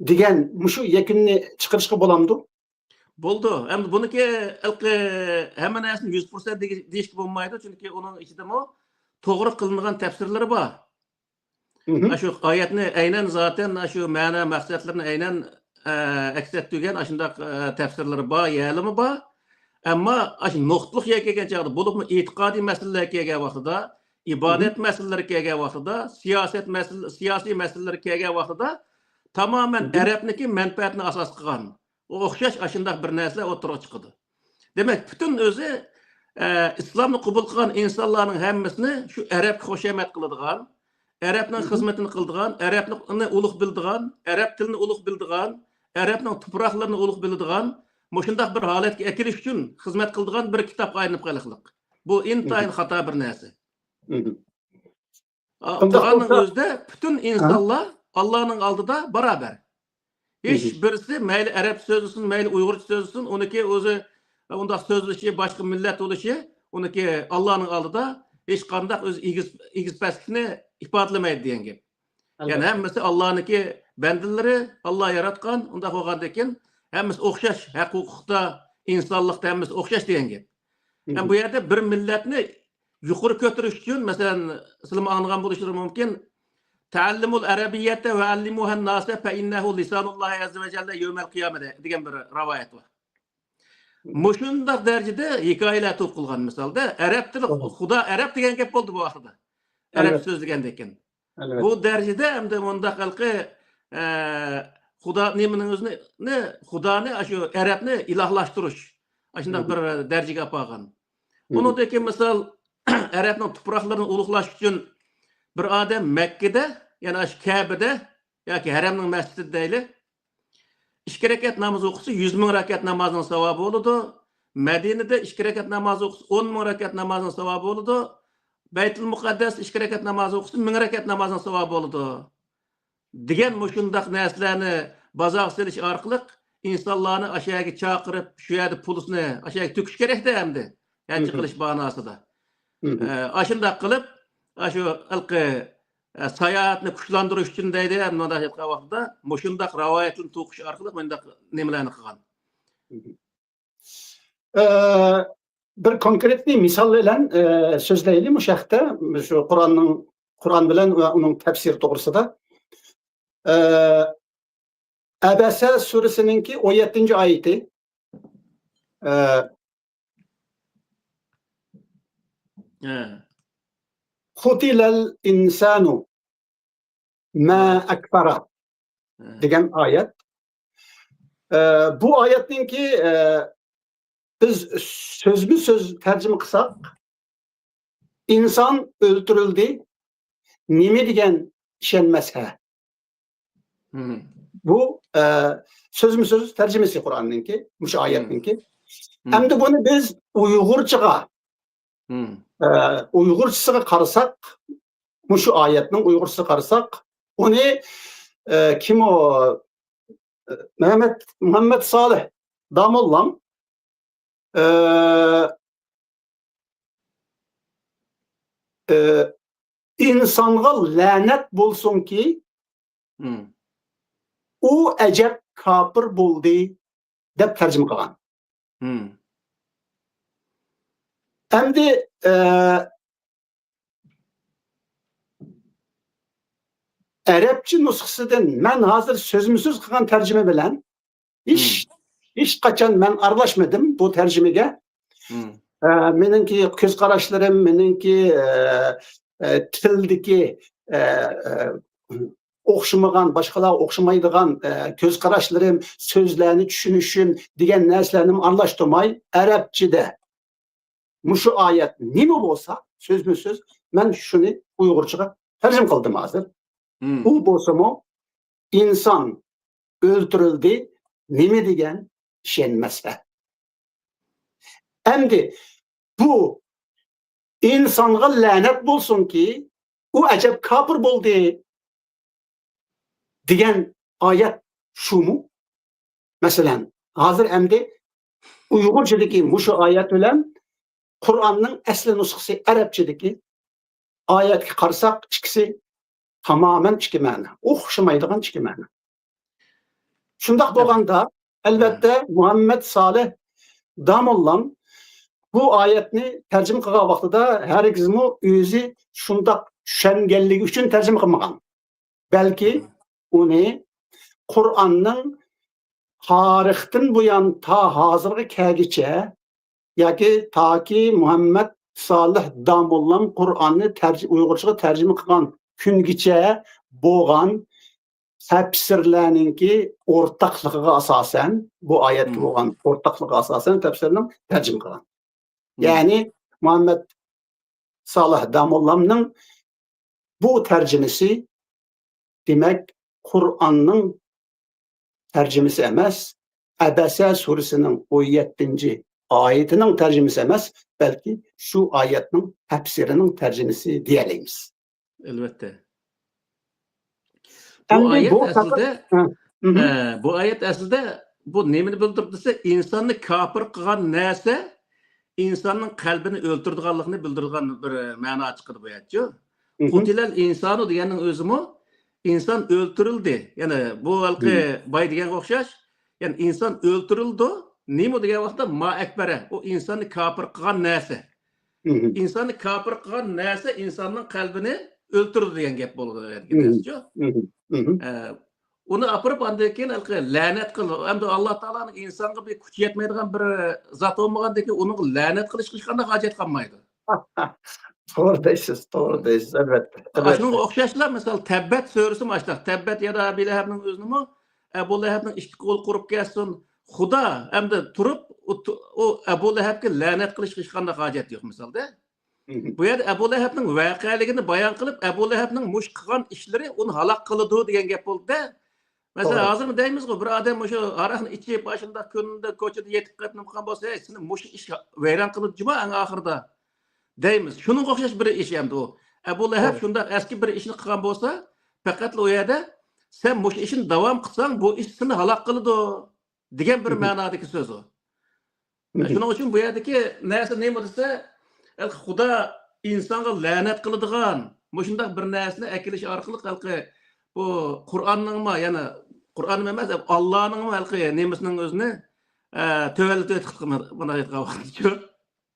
دېگەن مۇشۇ يەكۈننى چىقىرىشقا بولامدۇ؟ بولىدۇ. ئەمدى بۇنىڭكى ھېلىقى ھەممە نەرسىنى يۈز پىرسەنت دېگە-، دېيىشكە بولمايدۇ، چۈنكى ئۇنىڭ ئىچىدىمۇ توغرا قىلىنغان تەپسىرلىرى بار. مم. ئاشۇ ئايەتنى ئەينەن زاتەن، ئاشۇ مەنە مەقسەتلىرىنى ئەينەن، ئە، ئەكس ئەتتۈرگەن ئاشۇنداق، ئە، تەپسىرلىرى بار، يەرلىرىمۇ بار. ئەمما ئاشۇ نۇقتىلىق يەرگە كەلگەن چاغدا، بولۇپمۇ ئېتىقادىي مەسىلىلەرگە كەلگەن ۋاقتىدا، ئىبادەت مەسىلىلىرىگە كەلگەن ۋاقتىدا، سىياسەت مەسىلە-، سىياسىي مەسىلىلەرگە كەلگەن ۋاقتىدا تامامەن ئەرەبنىڭكى مەنپەئەتىنى ئاساس قىلغان، ئوخشاش ئاشۇنداق بىر نەرسىلەر ئوتتۇرىغا چىقىدۇ. دېمەك، پۈتۈن ئۆزى ئە، ئىسلامنى قوبۇل قىلغان ئىنسانلارنىڭ ھەممىسىنى شۇ ئەرەبكە خۇشامەت قىلىدىغان، ئەرەبنىڭ خىزمىتىنى قىلىدىغان، ئەرەبنى ئۇلۇغ بىلىدىغان، ئەرەب تىلىنى ئۇلۇغ بىلىدىغان، ئەرەبنىڭ تۇپراقلىرىنى ئۇلۇغ بىلىدىغان، مۇشۇنداق بىر ھالەتكە ئەكېلىش ئۈچۈن خىزمەت قىلىدىغان بىر كىتابقا ئايلىنىپ قېلىقلىق. بۇ ئىنتايىن خاتا بىر نەرسە. ئا، شۇنداق قۇرئاننىڭ بولسا، ئۆزىدە پۈتۈن ئىنسانلار ئاللانىڭ ئالدىدا باراۋەر. ھېچ بىرسى مەيلى ئەرەبچە سۆزلىسۇن، مەيلى ئۇيغۇرچە سۆزلىسۇن، ئۇنىڭكى ئۆزى ئۇنداق سۆزلىشى، باشقا مىللەت بولۇشى، ئۇنىڭكى ئاللانىڭ ئالدىدا ھېچقانداق ئۆز ئېگىز، ئېگىز پەسلىكنى ئىپادىلىمەيدۇ دېگەن گەپ. يەنى ئەلۋەتتە. ھەممىسى ئاللانىڭكى بەندىلىرى، ئاللا ياراتقان، ئۇنداق بولغاندىكىن ھەممىسى ئوخشاش، ھەق ھوقۇقتا، ئىنسانلىقتا ھەممىسى ئوخشاش دېگەن گەپ. ھەم بۇ يەردە بىر مىللەتنى يۇقىرى كۆتۈرۈش ئۈچۈن، مەسىلەن، سىلىمۇ ئاڭلىغان بولۇشلىرى مۇمكىن، «تەئەللىمۇل ئەرەبىييەتە ۋە ئەللىمۇھەن ناسە فەئىننەھۇ لىسانۇللاھى ئەززە ۋە جەللە يەۋمەل قىيامە» دېگەن بىر رىۋايەت بار. مۇشۇنداق دەرىجىدە ھېكايىلەر توپ قىلغان مىسالدا، ئەرەب تىلى، خۇدا ئەرەب دېگەن گەپ بولدى بۇ ۋاقتىدا. ئەرەب سۆزلىگەندىن كېيىن. بۇ دەرىجىدە ئەمدى مۇنداق ھېلىقى، ئە، خۇدا نېمىنىڭ ئۆزىنى، خۇدانى، ئاشۇ ئەرەبنى ئىلاھلاشتۇرۇش، ئاشۇنداق بىر دەرىجىگە ئاپارغان. ئۇنىڭدىن كېيىن مىسال، ئەرەبنىڭ تۇپراقلىرىنى ئۇلۇغلاش ئۈچۈن بىر ئادەم مەككىدە، يەنى ئاشۇ كەبىدە ياكى ھەرەمنىڭ مەسچىتىدە دەيلى، ئىككى رەكەت ناماز ئوقۇسا، يۈز مىڭ رەكەت نامازنىڭ ساۋابى بولىدۇ. مەدىنىدە ئىككى رەكەت ناماز ئوقۇسا، ئون مىڭ رەكەت نامازنىڭ ساۋابى بولىدۇ. بەيتۇل مۇقەددەس ئىككى رەكەت ناماز ئوقۇسا، مىڭ رەكەت نامازنىڭ ساۋابى بولىدۇ. دېگەن مۇشۇنداق نەرسىلەرنى بازارغا سېلىش ئارقىلىق ئىنسانلارنى ئاشۇ يەرگە چاقىرىپ، شۇ يەردە پۇلىسىنى ئاشۇ يەرگە تۆكۈش كېرەكتە ئەمدى. ھەج قىلىش ماناسىدا. ئە، ئاشۇنداق قىلىپ، ئاشۇ ھېلىقى، ئە، ساياھەتنى كۈچلەندۈرۈش ئۈچۈن دەيدۇ، مۇنداق ھېلىقى ۋاقتىدا مۇشۇنداق رىۋايەتنى توقۇش ئارقىلىق مۇنداق نېمىلەرنى قىلغان. ئە، بىر كونكرېتنىي مىسال بىلەن، ئە، سۆزلەيلى مۇشۇ ھەقتە، شۇ قۇرئاننىڭ، قۇرئان بىلەن ۋە ئۇنىڭ تەپسىرى توغرىسىدا. ئە، ئەبەسە سۈرىسىنىڭكى ئون يەتتىنچى ئايىتى. ئە، ھە. قۇتىلەل ئىنسانۇ مە ئەكفەرە دېگەن ئايەت. ئە، بۇ ئايەتنىڭكى، ئە، بىز سۆزمۇ سۆز تەرجىمە قىلساق، ئىنسان ئۆلتۈرۈلدى، نېمە دېگەن ئىشەنمەس ھە. بۇ، ئە، سۆزمۇ سۆز تەرجىمىسى قۇرئاننىڭكى، مۇشۇ ئايەتنىڭكى. ئەمدى بۇنى بىز ئۇيغۇرچىغا، ئە، ئۇيغۇرچىسىغا قارىساق، مۇشۇ ئايەتنىڭ ئۇيغۇرچىسىغا قارىساق، ئۇنى، ئە، كىم ئۇ؟ مەمەت، مۇھەممەت سالىھ داموللام، ئە، ئە، «ئىنسانغا لەنەت بولسۇنكى، ئۇ ئەجەب كاپىر بولدى» دەپ تەرجىمە قىلغان. ئەمدى، ئە، ئەرەبچە نۇسخىسىدىن مەن ھازىر سۆزمۇ سۆز قىلغان تەرجىمە بىلەن ھېچ، ھېچقاچان مەن ئارىلاشمىدىم بۇ تەرجىمىگە. ئە، مېنىڭكى كۆز قاراشلىرىم، مېنىڭكى، ئە، ئە، تىلدىكى، ئە، ئە، ئوخشىمىغان، باشقىلارغا ئوخشىمايدىغان، ئە، كۆز قاراشلىرىم، سۆزلەرنى چۈشىنىشىم دېگەن نەرسىلەرنىمۇ ئارىلاشتۇرماي، ئەرەبچىدە مۇشۇ ئايەت نېمە بولسا، سۆزمۇ سۆز، مەن شۇنى ئۇيغۇرچىغا تەرجىمە قىلدىم ھازىر. ئۇ بولسىمۇ، «ئىنسان ئۆلتۈرۈلدى، نېمە دېگەن ئىشەنمەسلەر.» ئەمدى بۇ «ئىنسانغا لەنەت بولسۇنكى، ئۇ ئەجەب كاپىر بولدى» دېگەن ئايەت شۇمۇ؟ مەسىلەن، ھازىر ئەمدى ئۇيغۇرچىدىكى مۇشۇ ئايەت بىلەن قۇرئاننىڭ ئەسلى نۇسخىسى ئەرەبچىدىكى ئايەتكە قارىساق، ئىككىسى تامامەن ئىككى مەنە، ئوخشىمايدىغان ئىككى مەنە. شۇنداق بولغاندا، ئەلۋەتتە، مۇھەممەد سالىھ داموللام بۇ ئايەتنى تەرجىمە قىلغان ۋاقتىدا ھەرگىزمۇ ئۆزى شۇنداق چۈشەنگەنلىكى ئۈچۈن تەرجىمە قىلمىغان. بەلكى ئۇنى قۇرئاننىڭ تارىختىن بۇيان تا ھازىرغا كەلگۈچە ياكى تاكى مۇھەممەد سالىھ داموللام قۇرئاننى تەرجى-، ئۇيغۇرچىغا تەرجىمە قىلغان كۈنگىچە بولغان تەپسىرلەرنىڭكى ئورتاقلىقىغا ئاساسەن، بۇ ئايەتكە بولغان ئورتاقلىقىغا ئاساسەن تەپسىرنىڭ تەرجىمە قىلغان. يەنى مۇھەممەد سالىھ داموللامنىڭ بۇ تەرجىمىسى، دېمەك، قۇرئاننىڭ تەرجىمىسى ئەمەس، ئەبەسە سۈرىسىنىڭ ئون يەتتىنچى ئايىتىنىڭ تەرجىمىسى ئەمەس، بەلكى شۇ ئايەتنىڭ تەپسىرىنىڭ تەرجىمىسى دېيەلەيمىز. ئەلۋەتتە. بۇ ئەمدى ئايەت بۇ ئەسلىدە، ھە، مھم. ئە، بۇ ئايەت ئەسلىدە بۇ نېمىنى بىلدۈرۈپ دېسە، ئىنساننى كاپىر قىلغان نەرسە ئىنساننىڭ قەلبىنى ئۆلتۈرىدىغانلىقىنى بىلدۈرىدىغان بىر مەنا چىقىدۇ بۇ يەردىچۇ. مھم. قۇتىلەل ئىنسانۇ دېگەننىڭ ئۆزىمۇ ئىنسان ئۆلتۈرۈلدى. يەنى بۇ ھېلىقى مھم. باي دېگەنگە ئوخشاش. يەنى ئىنسان ئۆلتۈرۈلىدۇ. نېمە دېگەن ۋاقىتتا ما ئەكبەرە، ئۇ ئىنساننى كاپىر قىلغان نەرسە. مھم. ئىنساننى كاپىر قىلغان نەرسە ئىنساننىڭ قەلبىنى ئۆلتۈرىدۇ دېگەن گەپ بولىدۇ. مھم. مھم. مھم. ئە، ئۇنى ئاپىرىپ ئاندىن كېيىن ھېلىقى لەنەت قىل. ئەمدى ئاللا تائالانىڭ ئىنسانغا بىر كۈچى يەتمەيدىغان بىر زات بولمىغاندىن كېيىن ئۇنىڭغا لەنەت قىلىشقا ھېچقانداق ھاجەت قالمايدۇ. توغرا دەيسىز، توغرا دەيسىز، ئەلۋەتتە. ئەلۋەتتە. شۇنىڭغا ئوخشاشلا، مىسال، تەببەت سۈرىسىمۇ ئاشۇنداق. تەببەت يادا ئەبۇ لەھەبنىڭ ئۆزىنىمۇ، ئەبۇ لەھەبنىڭ ئىككى قولى قۇرۇپ كەتسۇن. خۇدا ئەمدى تۇرۇپ، ئۇ، ئۇ ئەبۇ لەھەبكە لەنەت قىلىشقا ھېچقانداق ھاجەت يوق، مىسالدا. مھم. بۇ يەردە ئەبۇ لەھەبنىڭ ۋەقەلىكىنى بايان قىلىپ، ئەبۇ لەھەبنىڭ مۇشۇ قىلغان ئىشلىرى ئۇنى ھالاك قىلىدۇ دېگەن گەپ بولدى-دە. مەسىلەن، توغرا. ھازىرمۇ دەيمىزغۇ، بىر ئادەم مۇشۇ ھاراقنى ئىچىپ، ئاشۇنداق كۈندە كوچىدا يېتىپ قېلىپ نېمە قىلغان بولسا، «ھەي، سېنى مۇشۇ ئىش ۋەيران قىلىدۇ جۇما ئەڭ ئاخىرىدا» دەيمىز. شۇنىڭغا ئوخشاش بىر ئىش ئەمدى ئۇ. ئەبۇ لەھەب توغرا. شۇنداق ئەسكى بىر ئىشنى قىلغان بولسا، پەقەتلا ئۇ يەردە، «سەن مۇشۇ ئىشنى داۋام قىلساڭ، بۇ ئىش سېنى ھالاك قىلىدۇ» دېگەن بىر مھم. مەنادىكى سۆز ئۇ. مھم. شۇنىڭ ئۈچۈن بۇ يەردىكى نەرسە نېمە دېسە، خۇدا ئىنسانغا لەنەت قىلىدىغان مۇشۇنداق بىر نەرسىنى ئەكېلىش ئارقىلىق ھېلىقى بۇ قۇرئاننىڭمۇ، يەنى قۇرئان ئەمەس، ئاللانىڭمۇ ھېلىقى نېمىسىنىڭ ئۆزىنى، ئە، تۆۋەنلىتىۋېتىپتۇ، مۇنداق ئېيتقان ۋاقىتچۇ.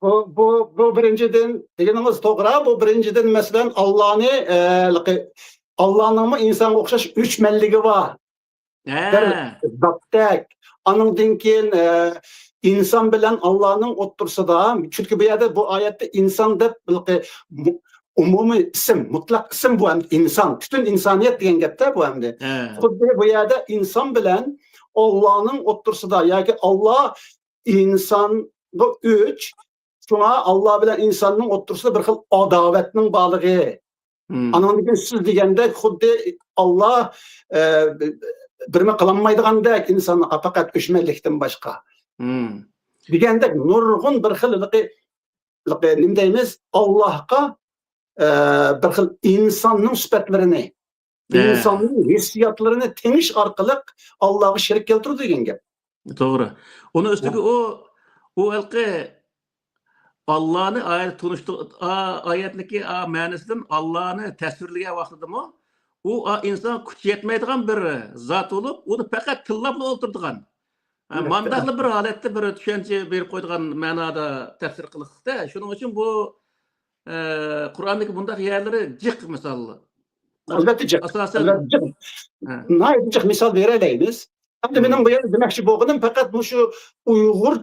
بۇ، بۇ، بۇ بىرىنچىدىن، دېگىنىڭىز توغرا، بۇ بىرىنچىدىن، مەسىلەن، ئاللانى، ئە، ھېلىقى ئاللانىڭمۇ ئىنسانغا ئوخشاش ئۆچمەنلىكى بار. ھە. بىر زاتتەك. ئانىڭدىن كېيىن، ئە، ئىنسان بىلەن ئاللانىڭ ئوتتۇرىسىدا، چۈنكى بۇ يەردە، بۇ ئايەتتە ئىنسان دەپ بىر مۇ-، ئومۇمىي ئىسىم، مۇتلەق ئىسىم بۇ ئەمدى ئىنسان، پۈتۈن ئىنسانىيەت دېگەن گەپتە بۇ ئەمدى. ھە. خۇددى بۇ يەردە ئىنسان بىلەن ئاللانىڭ ئوتتۇرىسىدا ياكى ئاللا ئىنسانغا ئۆچ، شۇڭا ئاللا بىلەن ئىنساننىڭ ئوتتۇرىسىدا بىر خىل ئاداۋەتنىڭ بارلىقى. مم. ئانىڭدىن كېيىن سىز دېگەندەك خۇددى ئاللا، ئە، بىرمە قىلالمايدىغاندەك ئىنسانلارغا پەقەت ئۆچمەنلىكتىن باشقا. مم. دېگەندەك نۇرغۇن بىر خىل ھېلىقى، ھېلىقى نېمە دەيمىز؟ ئاللاھقا، ئە، بىر خىل ئىنساننىڭ سۈپەتلىرىنى، ھە. ئىنساننىڭ ھېسسىياتلىرىنى تېڭىش ئارقىلىق ئاللاغا شېرىك كەلتۈرىدۇ دېگەن گەپ. توغرا. ئۇنىڭ ئۈستىگە ھە. ئۇ، ئۇ ھېلىقى ئاللانى ئايەت تونۇشتۇر-، ئا-، ئايەتنىكى، ئا، مەنىسىدىن ئاللانى تەسۋىرلىگەن ۋاقتىدىمۇ، ئۇ، ئا، ئىنسان كۈچى يەتمەيدىغان بىر زات بولۇپ، ئۇنى پەقەت تىللاپلا ئولتۇرىدىغان. ھە، ئەلۋەتتە. مانداقلا بىر ھالەتتە بىر چۈشەنچە بېرىپ قويىدىغان مەنادا تەپسىر قىلىقلىقتا. شۇنىڭ ئۈچۈن بۇ، ئە، قۇرئاندىكى بۇنداق يەرلىرى جىق، مىسال. ئەلۋەتتە جىق. ئاساسەن ئەلۋەتتە جىق. ھە. ناھايىتى جىق مىسال بېرەلەيمىز. ئەمدى مم. مېنىڭ بۇ يەردە دېمەكچى بولغىنىم پەقەت مۇشۇ ئۇيغۇر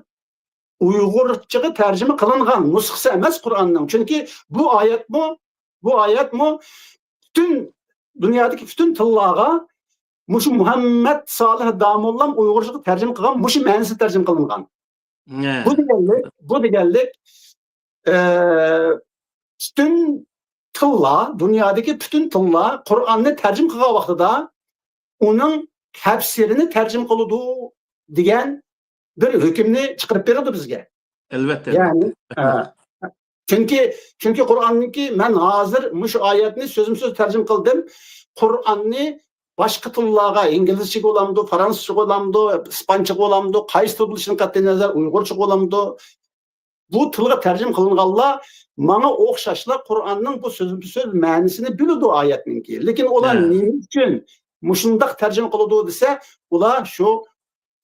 ئۇيغۇرچىغا تەرجىمە قىلىنغان نۇسخىسى ئەمەس قۇرئاننىڭ. چۈنكى بۇ ئايەتمۇ، بۇ ئايەتمۇ پۈتۈن دۇنيادىكى پۈتۈن تىللارغا مۇشۇ مۇھەممەد سالىھ داموللام ئۇيغۇرچىغا تەرجىمە قىلغان مۇشۇ مەنىسىدە تەرجىمە قىلىنغان. ھە. بۇ دېگەنلىك، بۇ دېگەنلىك، ئە، پۈتۈن تىللار، دۇنيادىكى پۈتۈن تىللار قۇرئاننى تەرجىمە قىلغان ۋاقتىدا ئۇنىڭ تەپسىرىنى تەرجىمە قىلىدۇ دېگەن بىر ھۆكۈمنى چىقىرىپ بېرىدۇ بىزگە. ئەلۋەتتە، يەنى، ئەلۋەتتە. ئە، چۈنكى، چۈنكى قۇرئاننىڭكى، مەن ھازىر مۇشۇ ئايەتنى سۆزمۇ سۆز تەرجىمە قىلدىم. قۇرئاننى باشقا تىللارغا، ئىنگلىزچىگە بولامدۇ، فرانسۇزچىغا بولامدۇ، ئىسپانچىغا بولامدۇ، قايسى تىل بولۇشىدىن قەتئىينەزەر، ئۇيغۇرچىغا بولامدۇ، بۇ تىلغا تەرجىمە قىلىنغانلار ماڭا ئوخشاشلا قۇرئاننىڭ بۇ سۆزمۇ سۆز مەنىسىنى بىلىدۇ ئايەتنىڭكى. لېكىن ئۇلار ھە. نېمە ئۈچۈن مۇشۇنداق تەرجىمە قىلىدۇ دېسە، ئۇلار شۇ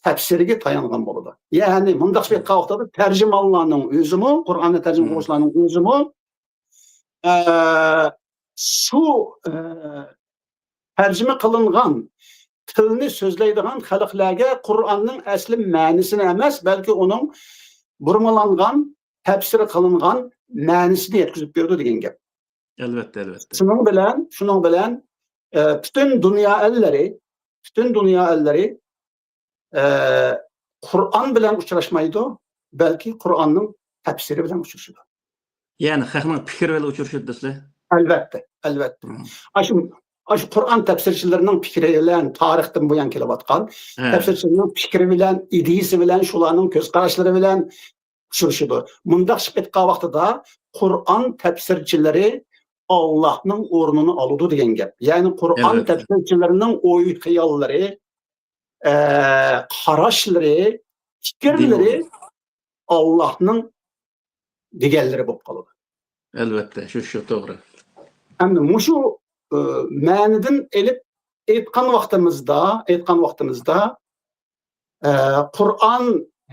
تەپسىرگە تايانغان بولىدۇ. يەنى مۇنداقچە ھە. ئېيتقان ۋاقتىدا تەرجىمانلارنىڭ ئۆزىمۇ، قۇرئاننى تەرجىمە مم. قىلغۇچىلارنىڭ ئۆزىمۇ، ئە، شۇ، ئە، تەرجىمە قىلىنغان تىلنى سۆزلەيدىغان خەلقلەرگە قۇرئاننىڭ ئەسلى مەنىسىنى ئەمەس، بەلكى ئۇنىڭ بۇرمىلانغان، تەپسىر قىلىنغان مەنىسىنى يەتكۈزۈپ بېرىدۇ دېگەن گەپ. ئەلۋەتتە، ئەلۋەتتە. شۇنىڭ بىلەن، شۇنىڭ بىلەن، ئە، پۈتۈن دۇنيا ئەللىرى، پۈتۈن دۇنيا ئەللىرى، ئە، قۇرئان بىلەن ئۇچراشمايدۇ، بەلكى قۇرئاننىڭ تەپسىرى بىلەن ئۇچرىشىدۇ. يەنى خەقنىڭ پىكرى بىلەن ئۇچرىشىدۇ دەسلى. ئەلۋەتتە، ئەلۋەتتە. ئاشۇ ئاشۇ قۇرئان تەپسىرچىلىرىنىڭ پىكرى بىلەن تارىختىن بۇيان كېلىۋاتقان تەپسىرچىلەرنىڭ پىكرى بىلەن، ئىدىيىسى بىلەن، شۇلارنىڭ كۆز قاراشلىرى بىلەن ئۇچرىشىدۇ. مۇنداق چىقىپ ئېيتقان ۋاقتىدا قۇرئان تەپسىرچىلىرى ئاللاھنىڭ ئورنىنى ئالىدۇ دېگەن گەپ. يەنى قۇرئان تەپسىرچىلىرىنىڭ ئوي خىياللىرى، ئە، قاراشلىرى، پىكىرلىرى ئاللاھنىڭ دېگەنلىرى بولۇپ قالىدۇ. ئەلۋەتتە، شۇ شۇ توغرا. ئەمدى مۇشۇ ئە، مەنىدىن ئېلىپ ئېيتقان ۋاقتىمىزدا، ئېيتقان ۋاقتىمىزدا ئە، قۇرئان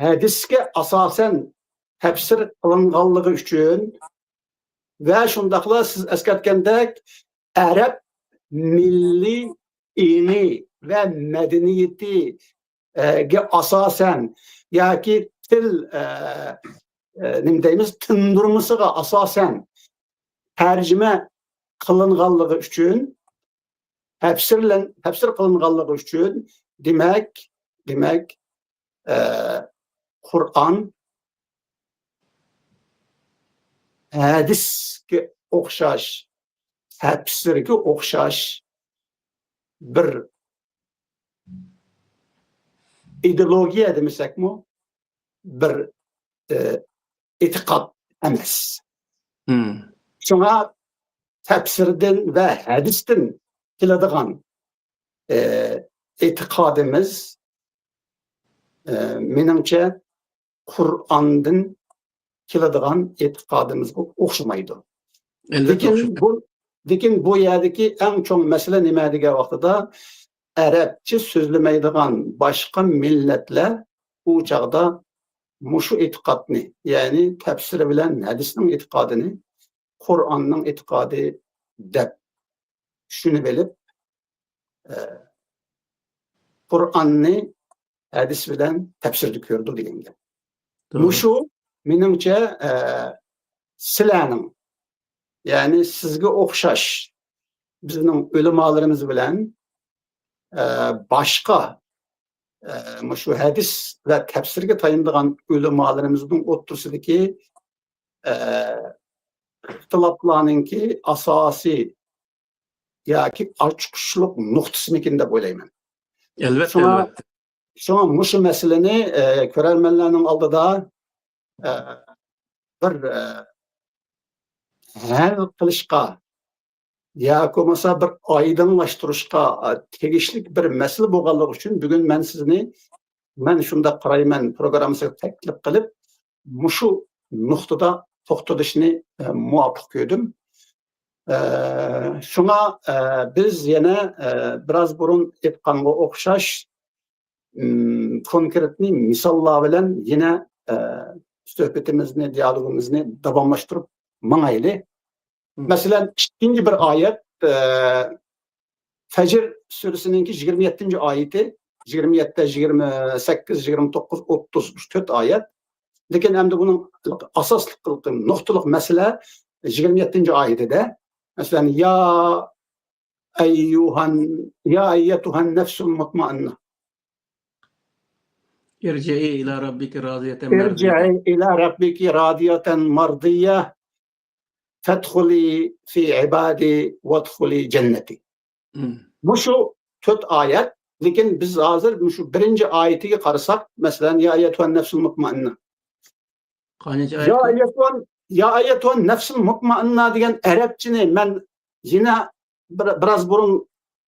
ھەدىسكە ئاساسەن تەپسىر قىلىنغانلىقى ئۈچۈن ۋە شۇنداقلا سىز ئەسكەرتكەندەك ئەرەب مىللىي ئېڭى ۋە مەدەنىيىتىگە ئاساسەن ياكى تىل ئە، ئە، نېمە دەيمىز، تىندۇرمىسىغا ئاساسەن تەرجىمە قىلىنغانلىقى ئۈچۈن تەپسىرلەن تەپسىر قىلىنغانلىقى ئۈچۈن دېمەك دېمەك ئە، قۇرئان ھەدىسكە ئوخشاش، تەپسىرگە ئوخشاش بىر ئىدېئولوگىيە دېمىسەكمۇ، بىر ئە، ئېتىقاد ئەمەس. شۇڭا تەپسىردىن ۋە ھەدىستىن كېلىدىغان ئە، ئېتىقادىمىز ئە، مېنىڭچە قۇرئاندىن كېلىدىغان ئېتىقادىمىزغا ئوخشىمايدۇ. لېكىن بۇ لېكىن بۇ يەردىكى ئەڭ چوڭ مەسىلە نېمە دېگەن ۋاقتىدا، ئەرەبچە سۆزلىمەيدىغان باشقا مىللەتلەر ئۇ چاغدا مۇشۇ ئېتىقادنى، يەنى تەپسىر بىلەن ھەدىسنىڭ ئېتىقادىنى قۇرئاننىڭ ئېتىقادى دەپ چۈشىنىۋېلىپ، ئە، قۇرئاننى ھەدىس بىلەن تەپسىردە كۆرىدۇ دېگەن گەپ. مۇشۇ مېنىڭچە، ئە، سىلەرنىڭ، يەنى سىزگە ئوخشاش بىزنىڭ ئۆلىمالىرىمىز بىلەن، ئە، باشقا، ئە، مۇشۇ ھەدىس ۋە تەپسىرگە تايىنىدىغان ئۆلىمالىرىمىزنىڭ ئوتتۇرىسىدىكى ئە، ئىختىلاپلارنىڭكى ئاساسىي ياكى ئاچقۇچلۇق نۇقتىسىمىكىن دەپ ئويلايمەن. شۇڭا، شۇڭا مۇشۇ مەسىلىنى ئە، كۆرەرمەنلەرنىڭ ئالدىدا ئە، بىر ئە، ھەل قىلىشقا ياكى بولمىسا بىر ئايدىڭلاشتۇرۇشقا ئە، تېگىشلىك بىر مەسىلە بولغانلىقى ئۈچۈن بۈگۈن مەن سىزنى مەن شۇنداق قارايمەن پروگراممىسىغا تەكلىپ قىلىپ، مۇشۇ نۇقتىدا توختىلىشنى ئە، مۇۋاپىق كۆردۈم. ئە، شۇڭا ئە، بىز يەنە ئە، بىراز بۇرۇن ئېيتقانغا ئوخشاش ئىم، كونكرېتنى مىساللار بىلەن يەنە ئە، سۆھبىتىمىزنى، دىيالوگىمىزنى داۋاملاشتۇرۇپ ماڭايلى. مەسىلەن، ئىككىنچى بىر ئايەت، ئە، فەجر سۈرىسىنىڭكى يىگىرمە يەتتىنچى ئايىتى، يىگىرمە يەتتە، يىگىرمە سەككىز، يىگىرمە توققۇز، ئوتتۇز، شۇ تۆت ئايەت. لېكىن ئەمدى بۇنىڭ ئاساسلىق نۇقتىلىق مەسىلە يىگىرمە يەتتىنچى ئايىتىدە. مەسىلەن، يا ئەييۇھەن، يا ئەييەتۇھەن نەفسۇل مۇتمائىننە. ارجعي إلى ربك راضية ارجعي إلى ربك راضية مرضية فادخلي في عبادي وادخلي جنتي. مۇشۇ تۆت ئايەت، لېكىن بىز ھازىر مۇشۇ بىرىنچى ئايىتىگە قارىساق، مەسىلەن، يا ئەييەتۇھەن نەفسۇل مۇتمائىننە. يا ئەييەتۇھەن، يا ئەييەتۇھەن نەفسۇل مۇتمائىننە دېگەن ئەرەبچىنى مەن يەنە بىر، بىراز بۇرۇن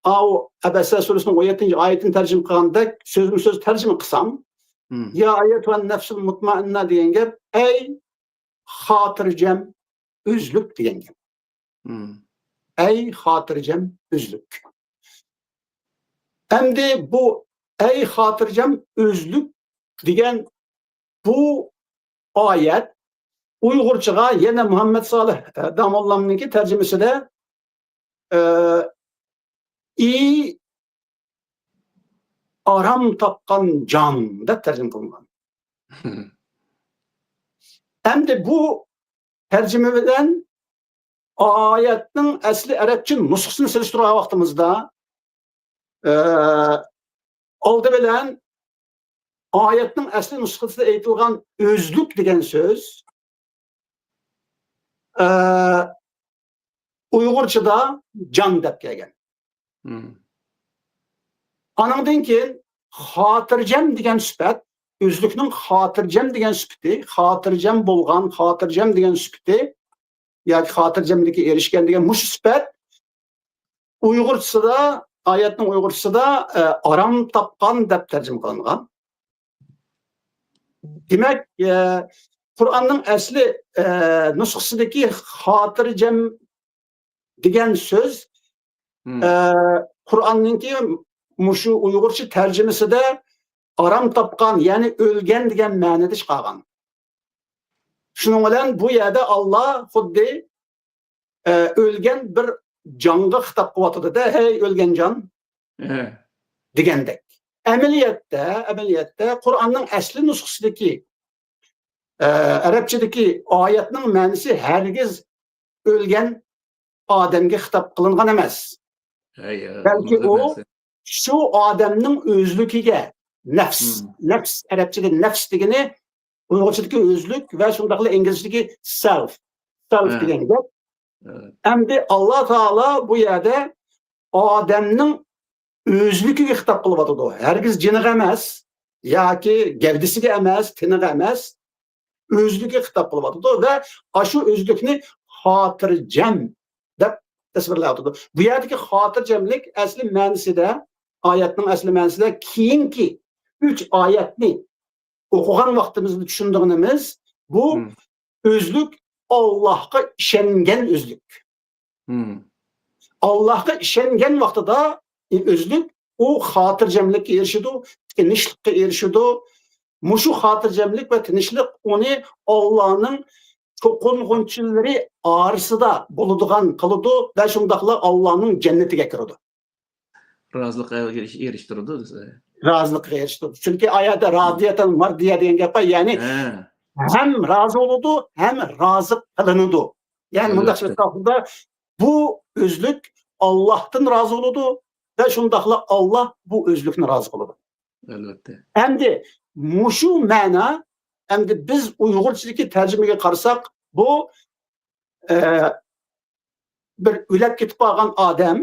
ئاۋۇ ئەبەسە سۈرىسىنىڭ ئون يەتتىنچى ئايىتىنى تەرجىمە قىلغاندەك سۆزمۇ سۆز تەرجىمە قىلسام، يا ئەييەتۇھەن نەفسۇل مۇتمائىننە دېگەن گەپ، ئەي خاتىرجەم ئۆزلۈك دېگەن گەپ. ئەي خاتىرجەم ئۆزلۈك. ئەمدى بۇ ئەي خاتىرجەم ئۆزلۈك دېگەن بۇ ئايەت ئۇيغۇرچىغا يەنە مۇھەممەد سالىھ داموللامنىڭكى تەرجىمىسىدە ئى ئارام تاپقان جان دەپ تەرجىمە قىلىنغان. ئەمدى بۇ تەرجىمە بىلەن ئايەتنىڭ ئەسلى ئەرەبچە نۇسخىسىنى سېلىشتۇرغان ۋاقتىمىزدا، ئە، ئالدى بىلەن ئايەتنىڭ ئەسلى نۇسخىسىدا ئېيتىلغان ئۆزلۈك دېگەن سۆز ئە، ئۇيغۇرچىدا جان دەپ كەلگەن. مم. ئانىڭدىن كېيىن خاتىرجەم دېگەن سۈپەت، ئۆزلۈكنىڭ خاتىرجەم دېگەن سۈپىتى، خاتىرجەم بولغان، خاتىرجەم دېگەن سۈپىتى ياكى خاتىرجەملىككە ئېرىشكەن دېگەن مۇشۇ سۈپەت ئۇيغۇرچىسىدا، ئايەتنىڭ ئۇيغۇرچىسىدا، ئە، ئارام تاپقان دەپ تەرجىمە قىلىنغان. دېمەك، ئە، قۇرئاننىڭ ئەسلى، ئە، نۇسخىسىدىكى خاتىرجەم دېگەن سۆز، مم. ئە، قۇرئاننىڭكى مۇشۇ ئۇيغۇرچە تەرجىمىسىدە ئارام تاپقان، يەنى ئۆلگەن دېگەن مەنىدە چىقارغان. شۇنىڭ بىلەن بۇ يەردە ئاللا خۇددى، ئە، ئۆلگەن بىر جانغا خىتاب قىلىۋاتىدۇ-دە، «ھەي، ئۆلگەن جان» ئە. دېگەندەك. ئەمەلىيەتتە، ئەمەلىيەتتە قۇرئاننىڭ ئەسلى نۇسخىسىدىكى، ئە، ئەرەبچىدىكى ئايەتنىڭ مەنىسى ھەرگىز ئۆلگەن ئادەمگە خىتاب قىلىنغان ئەمەس. ھەي، ھە، بەلكى ئۇنداق ئۇ نەرسە. شۇ ئادەمنىڭ ئۆزلۈكىگە، نەپس، مم. نەپس، ئەرەبچىدە نەپس دېگىنى ئۇيغۇرچىدىكى ئۆزلۈك ۋە شۇنداقلا ئىنگلىزچىدىكى سېلف، سېلف ھە. دېگەن گەپ. ھە. ئەمدى ئاللا تائالا بۇ يەردە ئادەمنىڭ ئۆزلۈكىگە خىتاب قىلىۋاتىدۇ. ھەرگىز جېنىغا ئەمەس، ياكى گەۋدىسىگە ئەمەس، تېنىغا ئەمەس، ئۆزلۈكىگە خىتاب قىلىۋاتىدۇ ۋە ئاشۇ ئۆزلۈكنى خاتىرجەم دەپ تەسۋىرلەۋاتىدۇ. بۇ يەردىكى خاتىرجەملىك ئەسلى مەنىسىدە، ئايەتنىڭ ئەسلى مەنىسىدە كېيىنكى ئۈچ ئايەتنى ئوقۇغان ۋاقتىمىزدا چۈشىنىدىغىنىمىز، بۇ مم. ئۆزلۈك ئاللاھقا ئىشەنگەن ئۆزلۈك. مم. ئاللاھقا ئىشەنگەن ۋاقتىدا، ئۆزلۈك ئۇ خاتىرجەملىككە ئېرىشىدۇ، تىنچلىققا ئېرىشىدۇ. مۇشۇ خاتىرجەملىك ۋە تىنچلىق ئۇنى ئاللانىڭ چوقۇنغۇچىلىرى ئارىسىدا بولىدىغان قىلىدۇ ۋە شۇنداقلا ئاللانىڭ جەننىتىگە كىرىدۇ. رازىلىققا ئېرىش-، ئېرىشتۈرىدۇ دېسە. رازىلىققا ئېرىشتۈرىدۇ. چۈنكى ئايەتتە رازىيەتەن مەردىيە دېگەن گەپ بار، يەنى ھە. ھەم رازى بولىدۇ، ھەم رازى قىلىنىدۇ. يەنى مۇنداق ئەلۋەتتە. سۆز قىلغاندا، بۇ ئۆزلۈك ئاللاھتىن رازى بولىدۇ ۋە شۇنداقلا ئاللاھ بۇ ئۆزلۈكنى رازى قىلىدۇ. ئەلۋەتتە. ئەمدى مۇشۇ مەنا، ئەمدى بىز ئۇيغۇرچىدىكى تەرجىمىگە قارىساق، بۇ، ئە، بىر ئۆلۈپ كېتىپ قالغان ئادەم،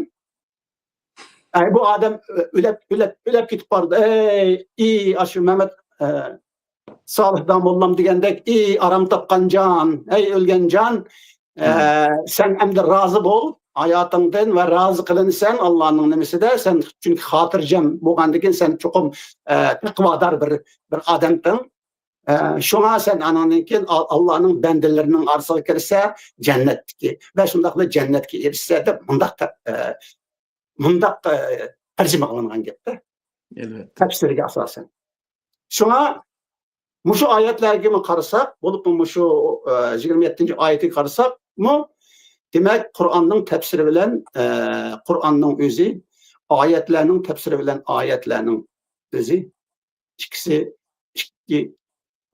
ئەي، بۇ ئادەم ئۆلۈپ، ئۆلۈپ، ئۆلۈپ كېتىپ قالدى. ئەي، ئى، ئاشۇ مەمەت، ئە، سالىھ داموللام دېگەندەك، ئى، ئارام تاپقان جان، ئەي، ئۆلگەن جان، ئە، مم. سەن ئەمدى رازى بول ھاياتىڭدىن ۋە رازى قىلىنىسەن ئاللانىڭ نېمىسىدە، سەن چۈنكى خاتىرجەم بولغاندىن كېيىن سەن چوقۇم، ئە، تەقۋادار بىر، بىر ئادەمسەن. ئە، شۇڭا سەن ئانىڭدىن كېيىن ئال-، ئاللانىڭ بەندىلىرىنىڭ ئارىسىغا كىرسە، جەننەتتىكى ۋە شۇنداقلا جەننەتكە ئېرىشسە دەپ مۇنداق تە-، ئە، مۇنداق، ئە، تەرجىمە قىلىنغان گەپتە. ئەلۋەتتە. تەپسىرگە ئاساسەن. شۇڭا مۇشۇ ئايەتلەرگىمۇ قارىساق، بولۇپمۇ مۇشۇ، ئە، يىگىرمە يەتتىنچى ئايىتىگە قارىساقمۇ، دېمەك، قۇرئاننىڭ تەپسىرى بىلەن، ئە، قۇرئاننىڭ ئۆزى، ئايەتلەرنىڭ تەپسىرى بىلەن ئايەتلەرنىڭ ئۆزى ئىككىسى ئىككى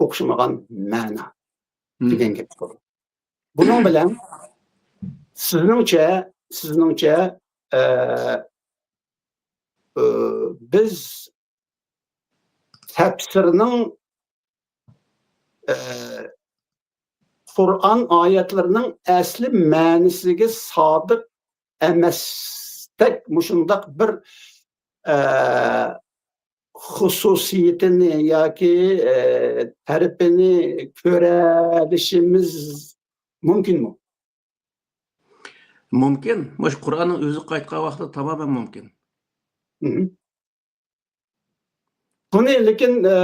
ئوخشىمىغان مەنا مم. دېگەن گەپ بولىدۇ. بۇنىڭ بىلەن سىزنىڭچە، سىزنىڭچە، ئە، ئە، بىز تەپسىرنىڭ، ئە، قۇرئان ئايەتلىرىنىڭ ئەسلى مەنىسىگە سادىق ئەمەستەك مۇشۇنداق بىر، ئە، خۇسۇسىيىتىنى ياكى، ئە، تەرىپىنى كۆرەلىشىمىز مۇمكىنمۇ؟ مۇمكىن. مۇشۇ قۇرئاننىڭ ئۆزى قايتقان ۋاقىتتا تامامەن مۇمكىن. مم. بۇنى لېكىن، ئە،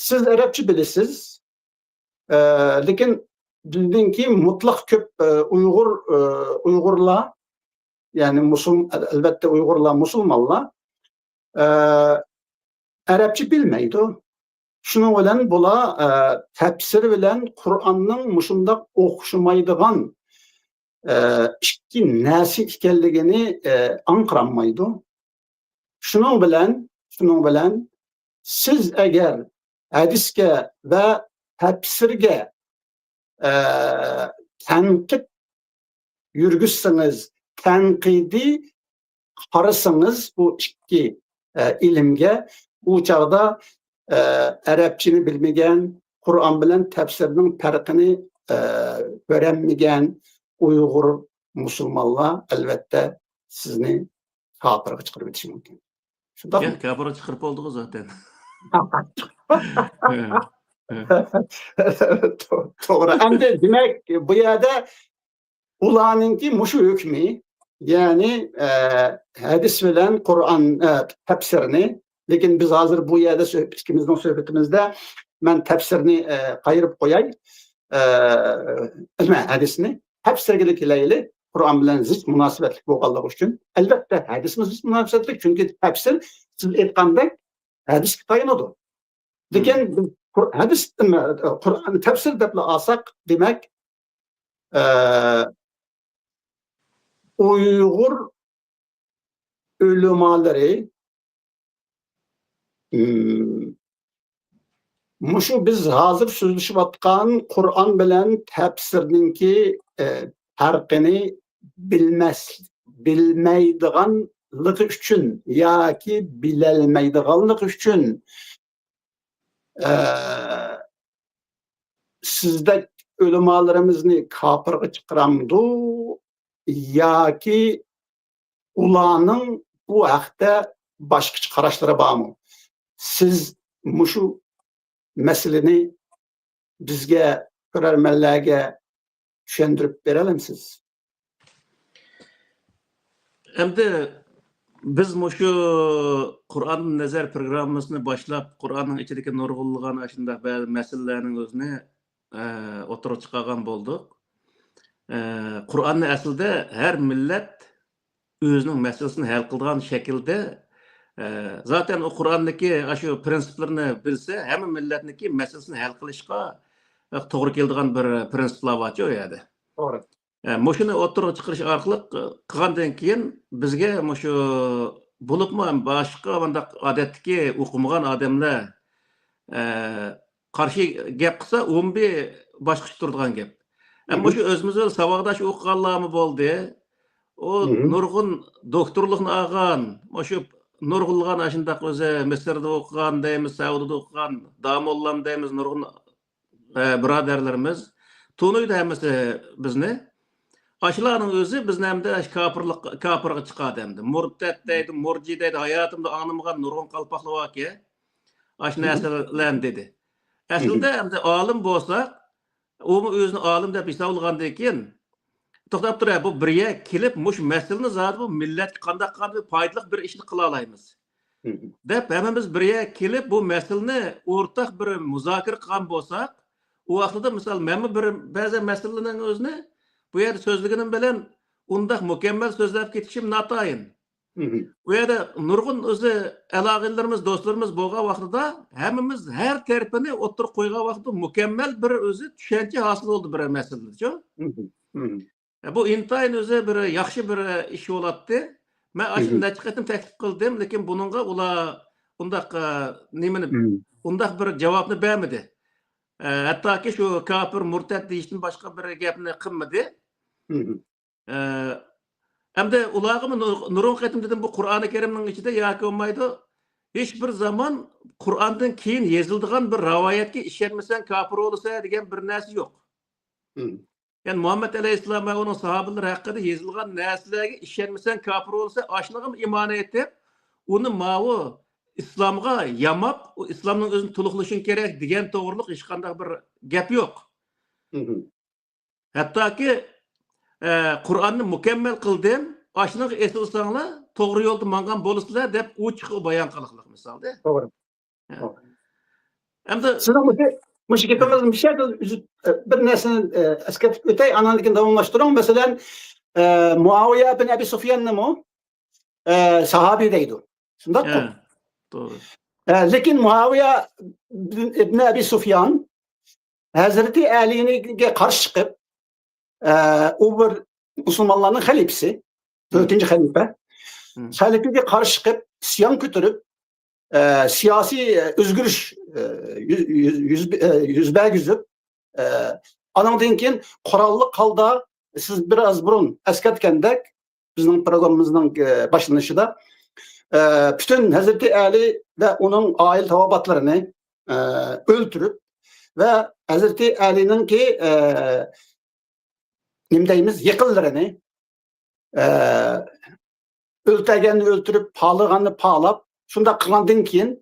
سىز ئەرەبچە بىلىسىز. ئە، لېكىن بىزنىڭكى مۇتلەق كۆپ، ئە، ئۇيغۇر، ئە، ئۇيغۇرلار، يەنى مۇسۇل-، ئەلۋەتتە ئۇيغۇرلار مۇسۇلمانلار، ئە، ئەرەبچە بىلمەيدۇ. شۇنىڭ بىلەن بۇلار، ئە، تەپسىر بىلەن قۇرئاننىڭ مۇشۇنداق ئوخشىمايدىغان، ئە، ئىككى نەرسە ئىكەنلىكىنى، ئە، ئاڭقىرالمايدۇ. شۇنىڭ بىلەن، شۇنىڭ بىلەن سىز ئەگەر ھەدىسكە ۋە تەپسىرگە، ئە، تەنقىد يۈرگۈزسىڭىز، تەنقىدىي قارىسىڭىز بۇ ئىككى، ئە، ئىلىمگە، ئۇ چاغدا، ئە، ئەرەبچىنى بىلمىگەن، قۇرئان بىلەن تەپسىرنىڭ پەرقىنى ئە، كۆرەلمىگەن ئۇيغۇر مۇسۇلمانلار، ئەلۋەتتە، سىزنى كاپىرغا چىقىرىۋېتىشى مۇمكىن. شۇنداقمۇ؟ ياق، كاپىرغا چىقىرىپ بولدىغۇ زاتەن. تو-، توغرا. ئەمدى دېمەك، بۇ يەردە ئۇلارنىڭكى مۇشۇ ھۆكمى، يەنى، ئە، ھەدىس بىلەن قۇرئان، ئە، تەپسىرنى، لېكىن بىز ھازىر بۇ يەردە سۆھبەت، ئىككىمىزنىڭ سۆھبىتىمىزدە مەن تەپسىرنى، ئە، قايرىپ قوياي. ئە، نېمە، ھەدىسنى تەپسىرگىلا كېلەيلى. قۇرئان بىلەن زىچ مۇناسىۋەتلىك بولغانلىقى ئۈچۈن. ئەلۋەتتە، ھەدىسمۇ زىچ مۇناسىۋەتلىك، چۈنكى تەپسىر، سىز ئېيتقاندەك، ھەدىسكە تايىنىدۇ. لېكىن بىز قۇر-، ھەدىس، قۇرئان تەپسىر دەپلا ئالساق، دېمەك، ئە، ئۇيغۇر ئۆلىمالىرى، ئىم، مۇشۇ بىز ھازىر سۆزلىشىۋاتقان قۇرئان بىلەن تەپسىرنىڭكى، ئە، پەرقىنى بىلمەس-، بىلمەيدىغانلىقى ئۈچۈن ياكى بىلەلمەيدىغانلىقى ئۈچۈن، ئە، سىزدەك ئۆلىمالىرىمىزنى كاپىرغا چىقىرامدۇ ياكى ئۇلارنىڭ بۇ ھەقتە باشقىچە قاراشلىرى بارمۇ؟ سىز مۇشۇ مەسىلىنى بىزگە، كۆرەرمەنلەرگە چۈشەندۈرۈپ بېرەلەمسىز؟ ئەمدى بىز مۇشۇ قۇرئاندىن نەزەر پروگراممىسىنى باشلاپ، قۇرئاننىڭ ئىچىدىكى نۇرغۇنلىغان ئاشۇنداق بەزى مەسىلىلەرنىڭ ئۆزىنى، ئە، ئوتتۇرىغا چىقارغان بولدۇق. ئە، قۇرئاننى ئەسلىدە ھەر مىللەت ئۆزىنىڭ مەسىلىسىنى ھەل قىلىدىغان شەكىلدە، ئە، زاتەن ئۇ قۇرئاندىكى ئاشۇ پرىنسىپلىرىنى بىلسە، ھەممە مىللەتنىڭكى مەسىلىسىنى ھەل قىلىشقا، ئە، توغرا كېلىدىغان بىر پرىنسىپلار بارچۇ ئۇ يەردە. توغرا. ئە، مۇشۇنى ئوتتۇرىغا چىقىرىش ئارقىلىق، ئە، قىلغاندىن كېيىن بىزگە مۇشۇ بولۇپمۇ باشقا مۇنداق ئادەتتىكى ئوقۇمىغان ئادەملەر، ئە، قارشى گەپ قىلسا، ئومبى باشقىچە تۇرىدىغان گەپ. ئە، مۇشۇ ئۆزىمىز بىلەن ساۋاقداش ئوقۇغانلارمۇ بولدى. ئۇ نۇرغۇن دوكتورلۇقنى ئالغان، مۇشۇ نۇرغۇنلىغان ئاشۇنداق ئۆزى مىسىردا ئوقۇغان دەيمىز، سەئۇدىدا ئوقۇغان داموللام دەيمىز، نۇرغۇن ئە، بۇرادەرلىرىمىز تونۇيدۇ ھەممىسى بىزنى. ئاشۇلارنىڭ ئۆزى بىزنى ئەمدى ئاشۇ كاپىرلىق، كاپىرغا چىقاردى ئەمدى. مۇرتەت دەيدۇ، مۇرجى دەيدۇ، ھاياتىمدا ئاڭلىمىغان نۇرغۇن قالپاقلار باركى، ئاشۇ نەرسىلەرنى دېدى. ئەسلىدە ئەمدى ئالىم بولساق، ئۇمۇ ئۆزىنى ئالىم دەپ ھېسابلىغاندىن كېيىن، توختاپ تۇر، بۇ بىر يەرگە كېلىپ، مۇشۇ مەسىلىنى زادى بۇ مىللەتكە قانداق، قانداق پايدىلىق بىر ئىشنى قىلالايمىز؟ دەپ ھەممىمىز بىر يەرگە كېلىپ، بۇ مەسىلىنى ئورتاق بىر مۇزاكىرە قىلغان بولساق، ئۇ ۋاقتىدا، مىسال، مەنمۇ بىر بەزى مەسىلىنىڭ ئۆزىنى بۇ يەردە سۆزلىگىنىم بىلەن ئۇنداق مۇكەممەل سۆزلەپ كېتىشىم ناتايىن. ئۇ يەردە نۇرغۇن ئۆزى ئالاقىلىرىمىز، دوستلىرىمىز بولغان ۋاقتىدا ھەممىمىز ھەر تەرىپىنى ئوتتۇرىغا قويغان ۋاقتىدا مۇكەممەل بىر ئۆزى چۈشەنچە ھاسىل بولدى بىر مەسىلىدىچۇ. بۇ ئىنتايىن ئۆزى بىر ياخشى بىر ئىش بولاتتى. مەن ئاشۇنى نەچچە قېتىم تەكلىپ قىلدىم، لېكىن بۇنىڭغا ئۇلار ئۇنداق، ئە، نېمىنى، ئۇنداق بىر جاۋابنى بەرمىدى. ئە، ھەتتاكى شۇ كاپىر، مۇرتەت دېيىشتىن باشقا بىر گەپنى قىلمىدى. ئە، ئەمدى ئۇلارغىمۇ نۇر-، نۇرغۇن قېتىم دېدىم، بۇ قۇرئانى كەرىمنىڭ ئىچىدە ياكى بولمايدۇ، ھېچ بىر زامان قۇرئاندىن كېيىن يېزىلىدىغان بىر رىۋايەتكە ئىشەنمىسەڭ كاپىر بولىسەن دېگەن بىر نەرسە يوق. يەنى مۇھەممەد ئەلەيھىسسالام ۋە ئۇنىڭ ساھابىلىرى ھەققىدە يېزىلغان نەرسىلەرگە ئىشەنمىسەڭ كاپىر بولىسەن، ئاشۇنىڭغىمۇ ئىمان ئېيتىپ، ئۇنى ماۋۇ ئىسلامغا ياماپ، ئۇ ئىسلامنىڭ ئۆزىنى تولۇقلىشىڭ كېرەك دېگەن توغرىلىق ھېچقانداق بىر گەپ يوق. ھەتتاكى، ئە، قۇرئاننى مۇكەممەل قىلدىم، ئاشۇنىڭغا ئېسىلساڭلار، توغرا يولدا ماڭغان بولىسىلەر، دەپ ئوچۇق بايان قىلغانلىق مىسالدا. توغرا. ھە. توغرا. ئەمدى سىزنىڭ مۇشۇ، مۇشۇ گېپىڭىزنى مۇشۇ يەردە ئۈزۈپ، بىر نەرسىنى، ئە، ئەسكەرتىپ ئۆتەي، ئاندىن كېيىن داۋاملاشتۇرۇڭ. مەسىلەن، ئە، مۇئاۋىيە بىن ئەبى سۇفياننىمۇ، ئە، ساھابىي دەيدۇ. شۇنداققۇ؟ ھە، توغرا. ئە، لېكىن مۇئاۋىيە بىن، ئىبن ئەبى سۇفيان ھەزرىتى ئەلىگە قارشى چىقىپ، ئە، ئۇ بىر مۇسۇلمانلارنىڭ خەلىپىسى، تۆتىنچى خەلىپە. خەلىپىگە قارشى چىقىپ، ئىسيان كۆتۈرۈپ، ئە، سىياسىي، ئە، ئۆزگىرىش، ئە، يۈز، يۈز، يۈز، ئە، يۈز بەرگۈزۈپ، ئە، ئانىڭدىن كېيىن قوراللىق ھالدا، سىز بىر ئاز بۇرۇن ئەسكەرتكەندەك، بىزنىڭ پروگراممىمىزنىڭ، ئە، باشلىنىشىدا، ئە، پۈتۈن ھەزرىتى ئەلى ۋە ئۇنىڭ ئائىلە تاۋابىئاتلىرىنى، ئە، ئۆلتۈرۈپ، ۋە ھەزرىتى ئەلىنىڭكى، ئە، نېمە دەيمىز، يېقىنلىرىنى، ئە، ئۆلتۈرگەننى ئۆلتۈرۈپ، پالىغاننى پالاپ، شۇنداق قىلغاندىن كېيىن